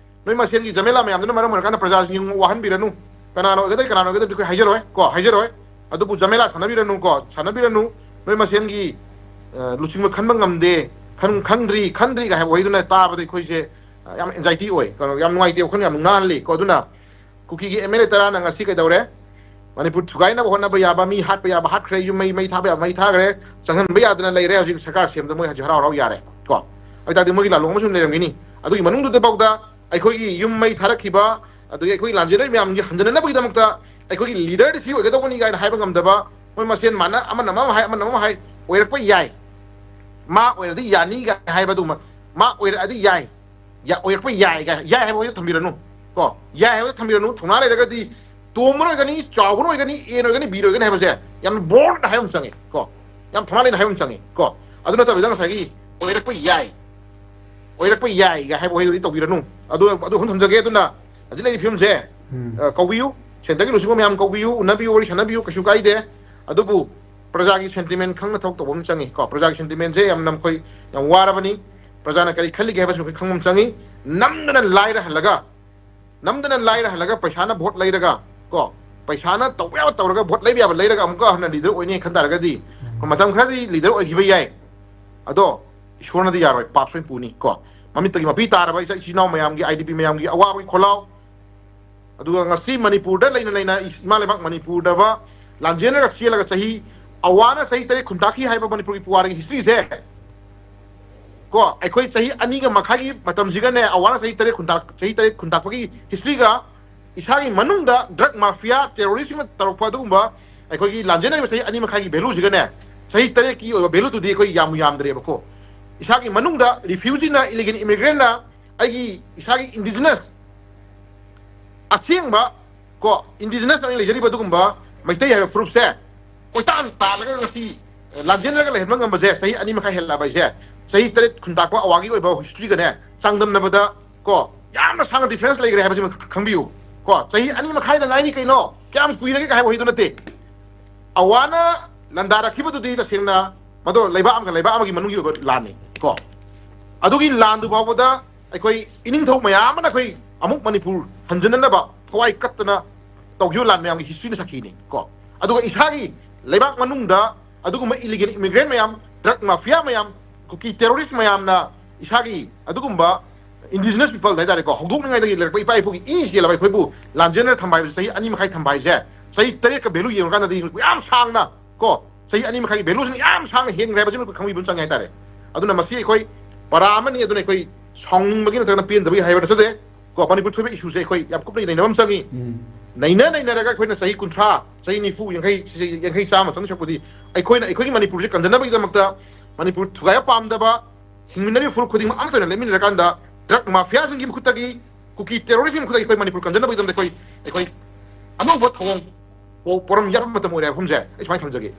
ꯅꯣꯏ ꯃꯁꯦꯟꯒꯤ ꯖꯃꯦꯂꯥ ꯃꯌꯥꯝꯗꯨꯅ ꯃꯔꯝ ꯑꯣꯏꯔꯀꯥꯟꯗ ꯄ꯭ꯔꯖꯥꯁꯤꯡ ꯋꯥꯍꯟꯕꯤꯔꯅꯨ꯫ ꯀꯅꯥꯅ ꯑꯣꯏꯒꯗꯒꯦ, ꯀꯅꯥꯅ ꯑꯣꯏꯒꯗꯒꯦ ꯑꯩꯈꯣꯏ ꯍꯥꯏꯖꯔꯣꯏ ꯀꯣ, ꯍꯥꯏꯖꯔꯣꯏ꯫ ꯑꯗꯨꯕꯨ ꯖꯃꯦꯂꯥ ꯁꯥꯟꯅꯕꯤꯔꯅꯨ ꯀꯣ, ꯁꯥꯟꯅꯕꯤꯔꯅꯨ꯫ ꯅꯣꯏ ꯃꯁꯦꯟꯒꯤ, ꯑ, ꯂꯨꯆꯤꯡꯕ ꯈꯟꯕ ꯉꯝꯗꯦ, ꯈꯟ-, ꯈꯪꯗ꯭ꯔꯤ, ꯈꯟꯗ꯭ꯔꯤꯒ ꯍꯥꯏꯕ ꯋꯥꯍꯩꯗꯨꯅ ꯇꯥꯕꯗ ꯑꯩꯈꯣꯏꯁꯦ, ꯑ, ꯌꯥꯝ anxiety ꯑꯣꯏ, ꯀꯩꯅꯣ, ꯌꯥꯝ ꯅꯨꯡꯉꯥꯏꯇꯦ, ꯋꯥꯈꯜ ꯌꯥꯝ ꯅꯨꯡꯅꯥꯍꯜꯂꯤ ꯀꯣ꯫ ꯑꯗꯨꯅ ꯀꯨꯀꯤꯒꯤ MLA ꯇꯔꯥꯅ ꯉꯁꯤ ꯀꯩꯗꯧꯔꯦ? ꯃꯅꯤꯄꯨꯔ ꯊꯨꯒꯥꯏꯅꯕ ꯍꯣꯠꯅꯕ ꯌꯥꯕ ꯃꯤ ꯍꯥꯠꯄ ꯌꯥꯕ ꯍꯥꯠꯈ꯭ꯔꯦ, ꯌꯨꯝ ꯃꯩ, ꯃꯩ ꯊꯥꯕ ꯌꯥꯕ ꯃꯩ ꯊꯥꯈ꯭ꯔꯦ, ꯆꯪꯍꯟꯕ ꯌꯥꯗꯅ ꯂꯩꯔꯦ꯫ ꯍꯧꯖꯤꯛ ꯁꯔꯀꯥꯔ ꯁꯦꯝꯕꯗ ꯃꯣꯏ ꯍꯧꯖꯤꯛ ꯍꯔꯥꯎ ꯍꯔꯥꯎ ꯌꯥꯔꯦ ꯀꯣ꯫ ꯑꯗꯨ ꯇꯥꯔꯗꯤ ꯃꯣꯏꯒꯤ ꯂꯥꯂꯣꯡ ꯑꯃꯁꯨ ꯂꯩꯔꯝꯒꯅꯤ꯫ ꯑꯗꯨꯒꯤ ꯃꯅꯨꯡꯗꯨꯗꯐꯥꯎꯗ ꯑꯩꯈꯣꯏꯒꯤ ꯌꯨꯝ ꯃꯩ ꯊꯥꯔꯛꯈꯤꯕ, ꯑꯗꯒꯤ ꯑꯩꯈꯣꯏ ꯂꯥꯟꯖꯦꯟꯅꯔꯤ ꯃꯌꯥꯝꯒꯤ ꯍꯟꯖꯅꯅꯕꯒꯤꯗꯃꯛꯇ ꯑꯩꯈꯣꯏꯒꯤ leaderꯗꯤ ꯁꯤ ꯑꯣꯏꯒꯗꯧꯕꯅꯤ ꯀꯥꯏꯅ ꯍꯥꯏꯕ ꯉꯝꯗꯕ, ꯃꯣꯏ ꯃꯁꯦꯟ ꯃꯥꯅ ꯑꯃꯅ ꯑꯃ ꯍꯥꯏ, ꯑꯃꯅ ꯑꯃ ꯍꯥꯏ, ꯑꯣꯏꯔꯛꯄ ꯌꯥꯏ, ꯃꯥ ꯑꯣꯏꯔꯗꯤ ꯌꯥꯅꯤꯒ ꯍꯥꯏꯕ ꯑꯗꯨꯒꯨꯝꯕ, ꯃꯥ ꯑꯣꯏꯔꯛꯑꯗꯤ ꯌꯥꯏ, ꯑꯣꯏꯔꯛꯄ ꯌꯥꯏꯒ, ꯌꯥꯏ ꯍꯥꯏꯕ ꯋꯥꯍꯩꯗꯣ ꯊꯝꯕꯤꯔꯅꯨ꯫ ꯀꯣ, ꯌꯥꯏ ꯍꯥꯏꯕ ꯊꯝꯕꯤꯔꯅꯨ꯫ ꯊꯧꯅꯥ ꯂꯩꯔꯒꯗꯤ, ꯇꯣꯝꯕꯅ ꯑꯣꯏꯒꯅꯤ, ꯆꯥꯎꯕꯅ ꯑꯣꯏꯒꯅꯤ, ꯑꯦꯅ ꯑꯣꯏꯒꯅꯤ, ꯕꯤꯅ ꯑꯣꯏꯒꯅꯤ ꯍꯥꯏꯕꯁꯦ ꯌꯥꯝꯅ ꯕꯣꯜꯗ ꯍꯥꯏꯕ ꯑꯃ ꯆꯪꯉꯤ꯫ ꯀꯣ, ꯌꯥꯝ ꯊꯧꯅꯥ ꯂꯩꯅ ꯍꯥꯏꯕ ꯑꯃ ꯆꯪꯉꯤ꯫ ꯀꯣ, ꯑꯗꯨ ꯅꯠꯇꯕꯤꯗ ꯉꯁꯥꯏꯒꯤ ꯑꯣꯏꯔꯛꯄ ꯌꯥꯏ, ꯑꯣꯏꯔꯛꯄ ꯌꯥꯏꯒ ꯍꯥꯏꯕ ꯋꯥꯍꯩꯗꯨꯗꯤ ꯇꯧꯕꯤꯔꯅꯨ꯫ ꯑꯗꯨ, ꯑꯗꯨ ꯑꯍꯨꯝ ꯊꯝꯖꯒꯦ꯫ ꯑꯗꯨꯅ ꯍꯧꯖꯤꯛ ꯂꯩꯔꯤꯕ ꯐꯤꯕꯝꯁꯦ, ꯎꯝ꯫ ꯑ, ꯀꯧꯕꯤꯌꯨ, ꯁꯦꯟꯇꯔꯒꯤ ꯂꯨꯆꯤꯡꯕ ꯃꯌꯥꯝ ꯀꯧꯕꯤꯌꯨ, ꯎꯅꯕꯤꯌꯨ, ꯋꯥꯔꯤ ꯁꯥꯟꯅꯕꯤꯌꯨ, ꯀꯩꯁꯨ ꯀꯥꯏꯗꯦ꯫ ꯑꯗꯨꯕꯨ ꯄ꯭ꯔꯖꯥꯒꯤ ꯁꯦꯟꯇꯤꯃꯦꯟ ꯈꯪꯅ ꯊꯕꯛ ꯇꯧꯕ ꯑꯃ ꯆꯪꯉꯤ꯫ ꯀꯣ, ꯄ꯭ꯔꯖꯥꯒꯤ ꯁꯦꯟꯇꯤꯃꯦꯟꯁꯦ ꯌꯥꯝꯅ ꯑꯩꯈꯣꯏ ꯌꯥꯝ ꯋꯥꯔꯕꯅꯤ꯫ ꯄ꯭ꯔꯖꯥꯅ ꯀꯔꯤ ꯈꯜꯂꯤꯒꯦ ꯍꯥꯏꯕꯁꯨ ꯑꯩꯈꯣꯏ ꯈꯪꯕ ꯑꯃ ꯆꯪꯉꯤ꯫ ꯅꯝꯗꯅ ꯂꯥꯏꯔꯍꯜꯂꯒ, ꯅꯝꯗꯅ ꯂꯥꯏꯔꯍꯜꯂꯒ ꯄꯩꯁꯥꯅ ꯚꯣꯠ ꯂꯩꯔꯒ, ꯀꯣ, ꯄꯩꯁꯥꯅ ꯇꯧꯕ ꯌꯥꯕ ꯇꯧꯔꯒ, ꯚꯣꯠ ꯂꯩꯕ ꯌꯥꯕ ꯂꯩꯔꯒ ꯑꯃꯨꯛꯀ ꯍꯟꯅ ꯂꯤꯗꯔ ꯑꯣꯏꯅꯤ ꯈꯟ ꯇꯥꯔꯒꯗꯤ, ꯑꯩꯈꯣꯏ ꯃꯇꯝ ꯈꯔꯗꯤ ꯂꯤꯗꯔ ꯑꯣꯏꯈꯤꯕ ꯌꯥꯏ꯫ ꯑꯗꯣ ꯏꯁꯣꯔꯅꯗꯤ ꯌꯥꯔꯣꯏ, ꯄꯥꯞ ꯁꯣꯏ ꯄꯨꯅꯤ꯫ ꯀꯣ, ꯃꯃꯤꯠꯇꯒꯤ ꯃꯄꯤ ꯇꯥꯔꯕ ꯏꯆꯥ ꯏꯆꯤꯜ ꯏꯅꯥꯎ ꯃꯌꯥꯝꯒꯤ, ꯑꯥꯏ ꯗꯤ ꯄꯤ ꯃꯌꯥꯝꯒꯤ ꯑꯋꯥꯕꯒꯤ ꯈꯣꯜꯂꯥꯎ, ꯑꯗꯨꯒ ꯉꯁꯤ ꯃꯅꯤꯄꯨꯔꯗ ꯂꯩꯅ ꯂꯩꯅ ꯏꯃꯥ ꯂꯩꯕꯥꯛ ꯃꯅꯤꯄꯨꯔꯗꯕ ꯂꯥꯟꯖꯦꯟꯅꯔꯒ ꯆꯦꯜꯂꯒ ꯆꯍꯤ, ꯑꯋꯥꯅ ꯆꯍꯤ ꯇꯔꯦꯠ ꯈꯨꯟꯇꯥꯛꯈꯤ ꯍꯥꯏꯕ ꯃꯅꯤꯄꯨꯔꯒꯤ ꯄꯨꯋꯥꯔꯤꯒꯤ ꯍꯤꯁꯇ꯭ꯔꯤꯁꯦ, ꯀꯣ, ꯑꯩꯈꯣꯏ ꯆꯍꯤ ꯑꯅꯤꯒ ꯃꯈꯥꯏꯒꯤ ꯃꯇꯝꯁꯤꯒꯅꯦ, ꯑꯋꯥꯅ ꯆꯍꯤ ꯇꯔꯦꯠ ꯈꯨꯟꯇꯥꯛ-, ꯆꯍꯤ ꯇꯔꯦꯠ ꯈꯨꯟꯇꯥꯛꯄꯒꯤ ꯍꯤꯁꯇ꯭ꯔꯤꯒ ꯏꯁꯥꯒꯤ ꯃꯅꯨꯡꯗ ꯗ꯭ꯔꯒ ꯃꯥꯐꯤꯌꯥ, ꯇꯦꯔꯣꯔꯤꯁꯁꯤꯡꯅ ꯇꯧꯔꯛꯄ ꯑꯗꯨꯒꯨꯝꯕ ꯑꯩꯈꯣꯏꯒꯤ ꯂꯥꯟꯖꯦꯟꯅꯔꯤꯕ ꯆꯍꯤ ꯑꯅꯤ ꯃꯈꯥꯏꯒꯤ ꯚꯦꯂꯨꯁꯤꯒꯅꯦ, ꯆꯍꯤ ꯇꯔꯦꯠꯀꯤ ꯑꯣꯏꯕ ꯚꯦꯂꯨꯗꯨꯗꯤ ꯑꯩꯈꯣꯏ ꯌꯥꯝ ꯌꯥꯝꯗ꯭ꯔꯦꯕꯀꯣ꯫ ꯏꯁꯥꯒꯤ ꯃꯅꯨꯡꯗ ꯔꯤꯐ꯭ꯌꯨꯖꯤꯅ, ꯏꯂꯤꯒꯦꯜ ꯏꯃꯤꯒ꯭ꯔꯦꯟꯅ ꯑꯩꯒꯤ ꯏꯁꯥꯒꯤ ꯏꯟꯗꯤꯖꯤꯅꯁ ꯑꯁꯦꯡꯕ, ꯀꯣ, ꯏꯟꯗꯤꯖꯤꯅꯁ ꯑꯣꯏꯅ ꯂꯩꯖꯔꯤꯕ ꯑꯗꯨꯒꯨꯝꯕ ꯃꯩꯇꯩ ꯍꯥꯏꯕ ꯐꯨꯔꯨꯞꯁꯦ ꯀꯣꯏꯇꯥꯟ ꯇꯥꯜꯂꯒ ꯉꯁꯤ ꯂꯥꯟꯖꯦꯟꯅꯔꯒ ꯂꯩꯍꯟꯕ ꯉꯝꯕꯁꯦ ꯆꯍꯤ ꯑꯅꯤ ꯃꯈꯥꯏ ꯍꯦꯜꯂꯛꯑꯕ ꯍꯥꯏꯁꯦ, ꯆꯍꯤ ꯇꯔꯦꯠ ꯈꯨꯟꯇꯥꯛꯄ ꯑꯋꯥꯒꯤ ꯑꯣꯏꯕ ꯍꯤꯁꯇ꯭ꯔꯤꯒꯅꯦ ꯆꯥꯡꯗꯝꯅꯕꯗ, ꯀꯣ, ꯌꯥꯝꯅ ꯁꯥꯡꯅ ꯗꯤꯐ꯭ꯔꯦꯟꯁ ꯂꯩꯈ꯭ꯔꯦ ꯍꯥꯏꯕꯁꯤꯃ ꯈꯪꯕꯤꯌꯨ꯫ ꯀꯣ, ꯆꯍꯤ ꯑꯅꯤ ꯃꯈꯥꯏꯗ ꯉꯥꯏꯔꯤ ꯀꯩꯅꯣ, ꯀꯌꯥꯝ ꯀꯨꯏꯔꯒꯦ ꯍꯥꯏꯕ ꯋꯥꯍꯩꯗꯨ ꯅꯠꯇꯦ꯫ ꯑꯋꯥꯅ ꯂꯥꯟꯗꯥꯔꯛꯈꯤꯕꯗꯨꯗꯤ ꯇꯁꯦꯡꯅ ꯃꯗꯣ ꯂꯩꯕꯥꯛ ꯑꯃꯒ ꯂꯩꯕꯥꯛ ꯑꯃꯒꯤ ꯃꯅꯨꯡꯒꯤ ꯑꯣꯏꯕ ꯂꯥꯟꯅꯤ꯫ ꯀꯣ, ꯑꯗꯨꯒꯤ ꯂꯥꯟꯗꯨ ꯐꯥꯎꯕꯗ ꯑꯩꯈꯣꯏ ꯏꯅꯤꯡꯊꯧ ꯃꯌꯥꯝ ꯑꯃꯅ ꯑꯩꯈꯣꯏ ꯑꯃꯨꯛ ꯃꯅꯤꯄꯨꯔ ꯍꯟꯖꯤꯟꯅꯅꯕ ꯊꯋꯥꯏ ꯀꯠꯇꯅ ꯇꯧꯈꯤꯕ ꯂꯥꯟ ꯃꯌꯥꯝꯒꯤ ꯍꯤꯁꯇ꯭ꯔꯤꯅ ꯁꯥꯈꯤꯅꯤ꯫ ꯀꯣ, ꯑꯗꯨꯒ ꯏꯁꯥꯒꯤ ꯂꯩꯕꯥꯛ ꯃꯅꯨꯡꯗ ꯑꯗꯨꯒꯨꯝꯕ ꯏꯂꯤꯒꯦꯜ ꯏꯃꯤꯒ꯭ꯔꯦꯟ ꯃꯌꯥꯝ, ꯗ꯭ꯔꯒ ꯃꯥꯐꯤꯌꯥ ꯃꯌꯥꯝ, ꯀꯨꯀꯤ ꯇꯦꯔꯣꯔꯤꯁ ꯃꯌꯥꯝꯅ ꯏꯁꯥꯒꯤ ꯑꯗꯨꯒꯨꯝꯕ ꯏꯟꯗꯤꯖꯤꯅꯁ ꯄꯤꯄꯜ ꯍꯥꯏꯇꯥꯔꯦꯀꯣ, ꯍꯧꯗꯣꯛꯅꯤꯡꯉꯥꯏꯗꯒꯤ ꯂꯩꯔꯛꯄ ꯏꯄꯥ ꯏꯄꯨꯒꯤ ꯏ ꯆꯦꯜꯂꯕ ꯑꯩꯈꯣꯏꯕꯨ ꯂꯥꯟꯖꯦꯟꯅꯔ ꯊꯝꯕ ꯍꯥꯏꯕꯁꯤ ꯆꯍꯤ ꯑꯅꯤ ꯃꯈꯥꯏ ꯊꯝꯕ ꯍꯥꯏꯁꯦ, ꯆꯍꯤ ꯇꯔꯦꯠꯀ ꯚꯦꯂꯨ ꯌꯦꯡꯉꯀꯥꯟꯗꯗꯤ ꯌꯥꯝ ꯁꯥꯡꯅ, ꯀꯣ, ꯆꯍꯤ ꯑꯅꯤ ꯃꯈꯥꯏꯒꯤ ꯚꯦꯂꯨꯁꯤꯅ ꯌꯥꯝ ꯁꯥꯡꯅ ꯍꯦꯟꯈ꯭ꯔꯦ ꯍꯥꯏꯕꯁꯤꯃ ꯈꯪꯕꯤꯕ ꯑꯃ ꯆꯪꯉꯦ ꯍꯥꯏꯇꯥꯔꯦ꯫ ꯑꯗꯨꯅ ꯃꯁꯤ ꯑꯩꯈꯣꯏ ꯄꯔꯥ ꯑꯃꯅꯤ꯫ ꯑꯗꯨꯅ ꯑꯩꯈꯣꯏ ꯁꯥꯎꯅꯤꯡꯕꯒꯤ ꯅꯠꯇ꯭ꯔꯒꯅ ꯄꯦꯟꯗꯕꯒꯤ ꯍꯥꯏꯕ ꯅꯠꯆꯗꯦ꯫ ꯀꯣ, ꯃꯅꯤꯄꯨꯔ ꯊꯣꯛꯏꯕ ꯏꯁꯨꯁꯦ ꯑꯩꯈꯣꯏ ꯌꯥꯝ ꯀꯨꯞꯅ ꯅꯩꯅꯕ ꯑꯃ ꯆꯪꯉꯤ꯫ ꯎꯝ. ꯅꯩꯅ ꯅꯩꯅꯔꯒ ꯑꯩꯈꯣꯏꯅ ꯆꯍꯤ ꯀꯨꯟꯊ꯭ꯔꯥ, ꯆꯍꯤ ꯅꯤꯐꯨ, ꯌꯥꯡꯈꯩ, ꯁꯤꯁꯦ ꯌꯥꯡꯈꯩ, ꯆꯥꯝꯃ ꯆꯪ ꯁꯛꯄꯗꯤ, ꯑꯩꯈꯣꯏꯅ ꯑꯩꯈꯣꯏꯒꯤ ꯃꯅꯤꯄꯨꯔꯁꯦ ꯀꯟꯖꯅꯕꯒꯤꯗꯃꯛꯇ, ꯃꯅꯤꯄꯨꯔ ꯊꯨꯒꯥꯏꯕ ꯄꯥꯝꯗꯕ ꯍꯤꯡꯃꯤꯟꯅꯔꯤꯕ ꯐꯨꯔꯨꯞ ꯈꯨꯗꯤꯡꯃꯛ ꯑꯃꯠꯇ ꯑꯣꯏꯅ ꯂꯦꯞꯃꯤꯟꯅꯔꯀꯥꯟꯗ, ꯗ꯭ꯔꯒ ꯃꯥꯐꯤꯌꯥꯁꯤꯡꯒꯤ ꯃꯈꯨꯠꯇꯒꯤ, ꯀꯨꯀꯤ ꯇꯦꯔꯣꯔꯤꯁꯀꯤ ꯃꯈꯨꯠꯇꯒꯤ ꯑꯩꯈꯣꯏ ꯃꯅꯤꯄꯨꯔ ꯀꯟꯖꯅꯕꯒꯤꯗꯃꯛꯇ ꯑꯩꯈꯣꯏ, ꯑꯩꯈꯣꯏ ꯑꯅꯧꯕ ꯊꯧꯑꯣꯡ, ꯄꯣ-, ꯄꯣꯔꯝ ꯌꯥꯠꯄ ꯃꯇꯝ ꯑꯣꯏꯔꯦ ꯍꯥꯏꯕ ꯃꯐꯝꯁꯦ ꯑꯩ ꯁꯨꯃꯥꯏꯅ ꯊꯝꯖꯒꯦ꯫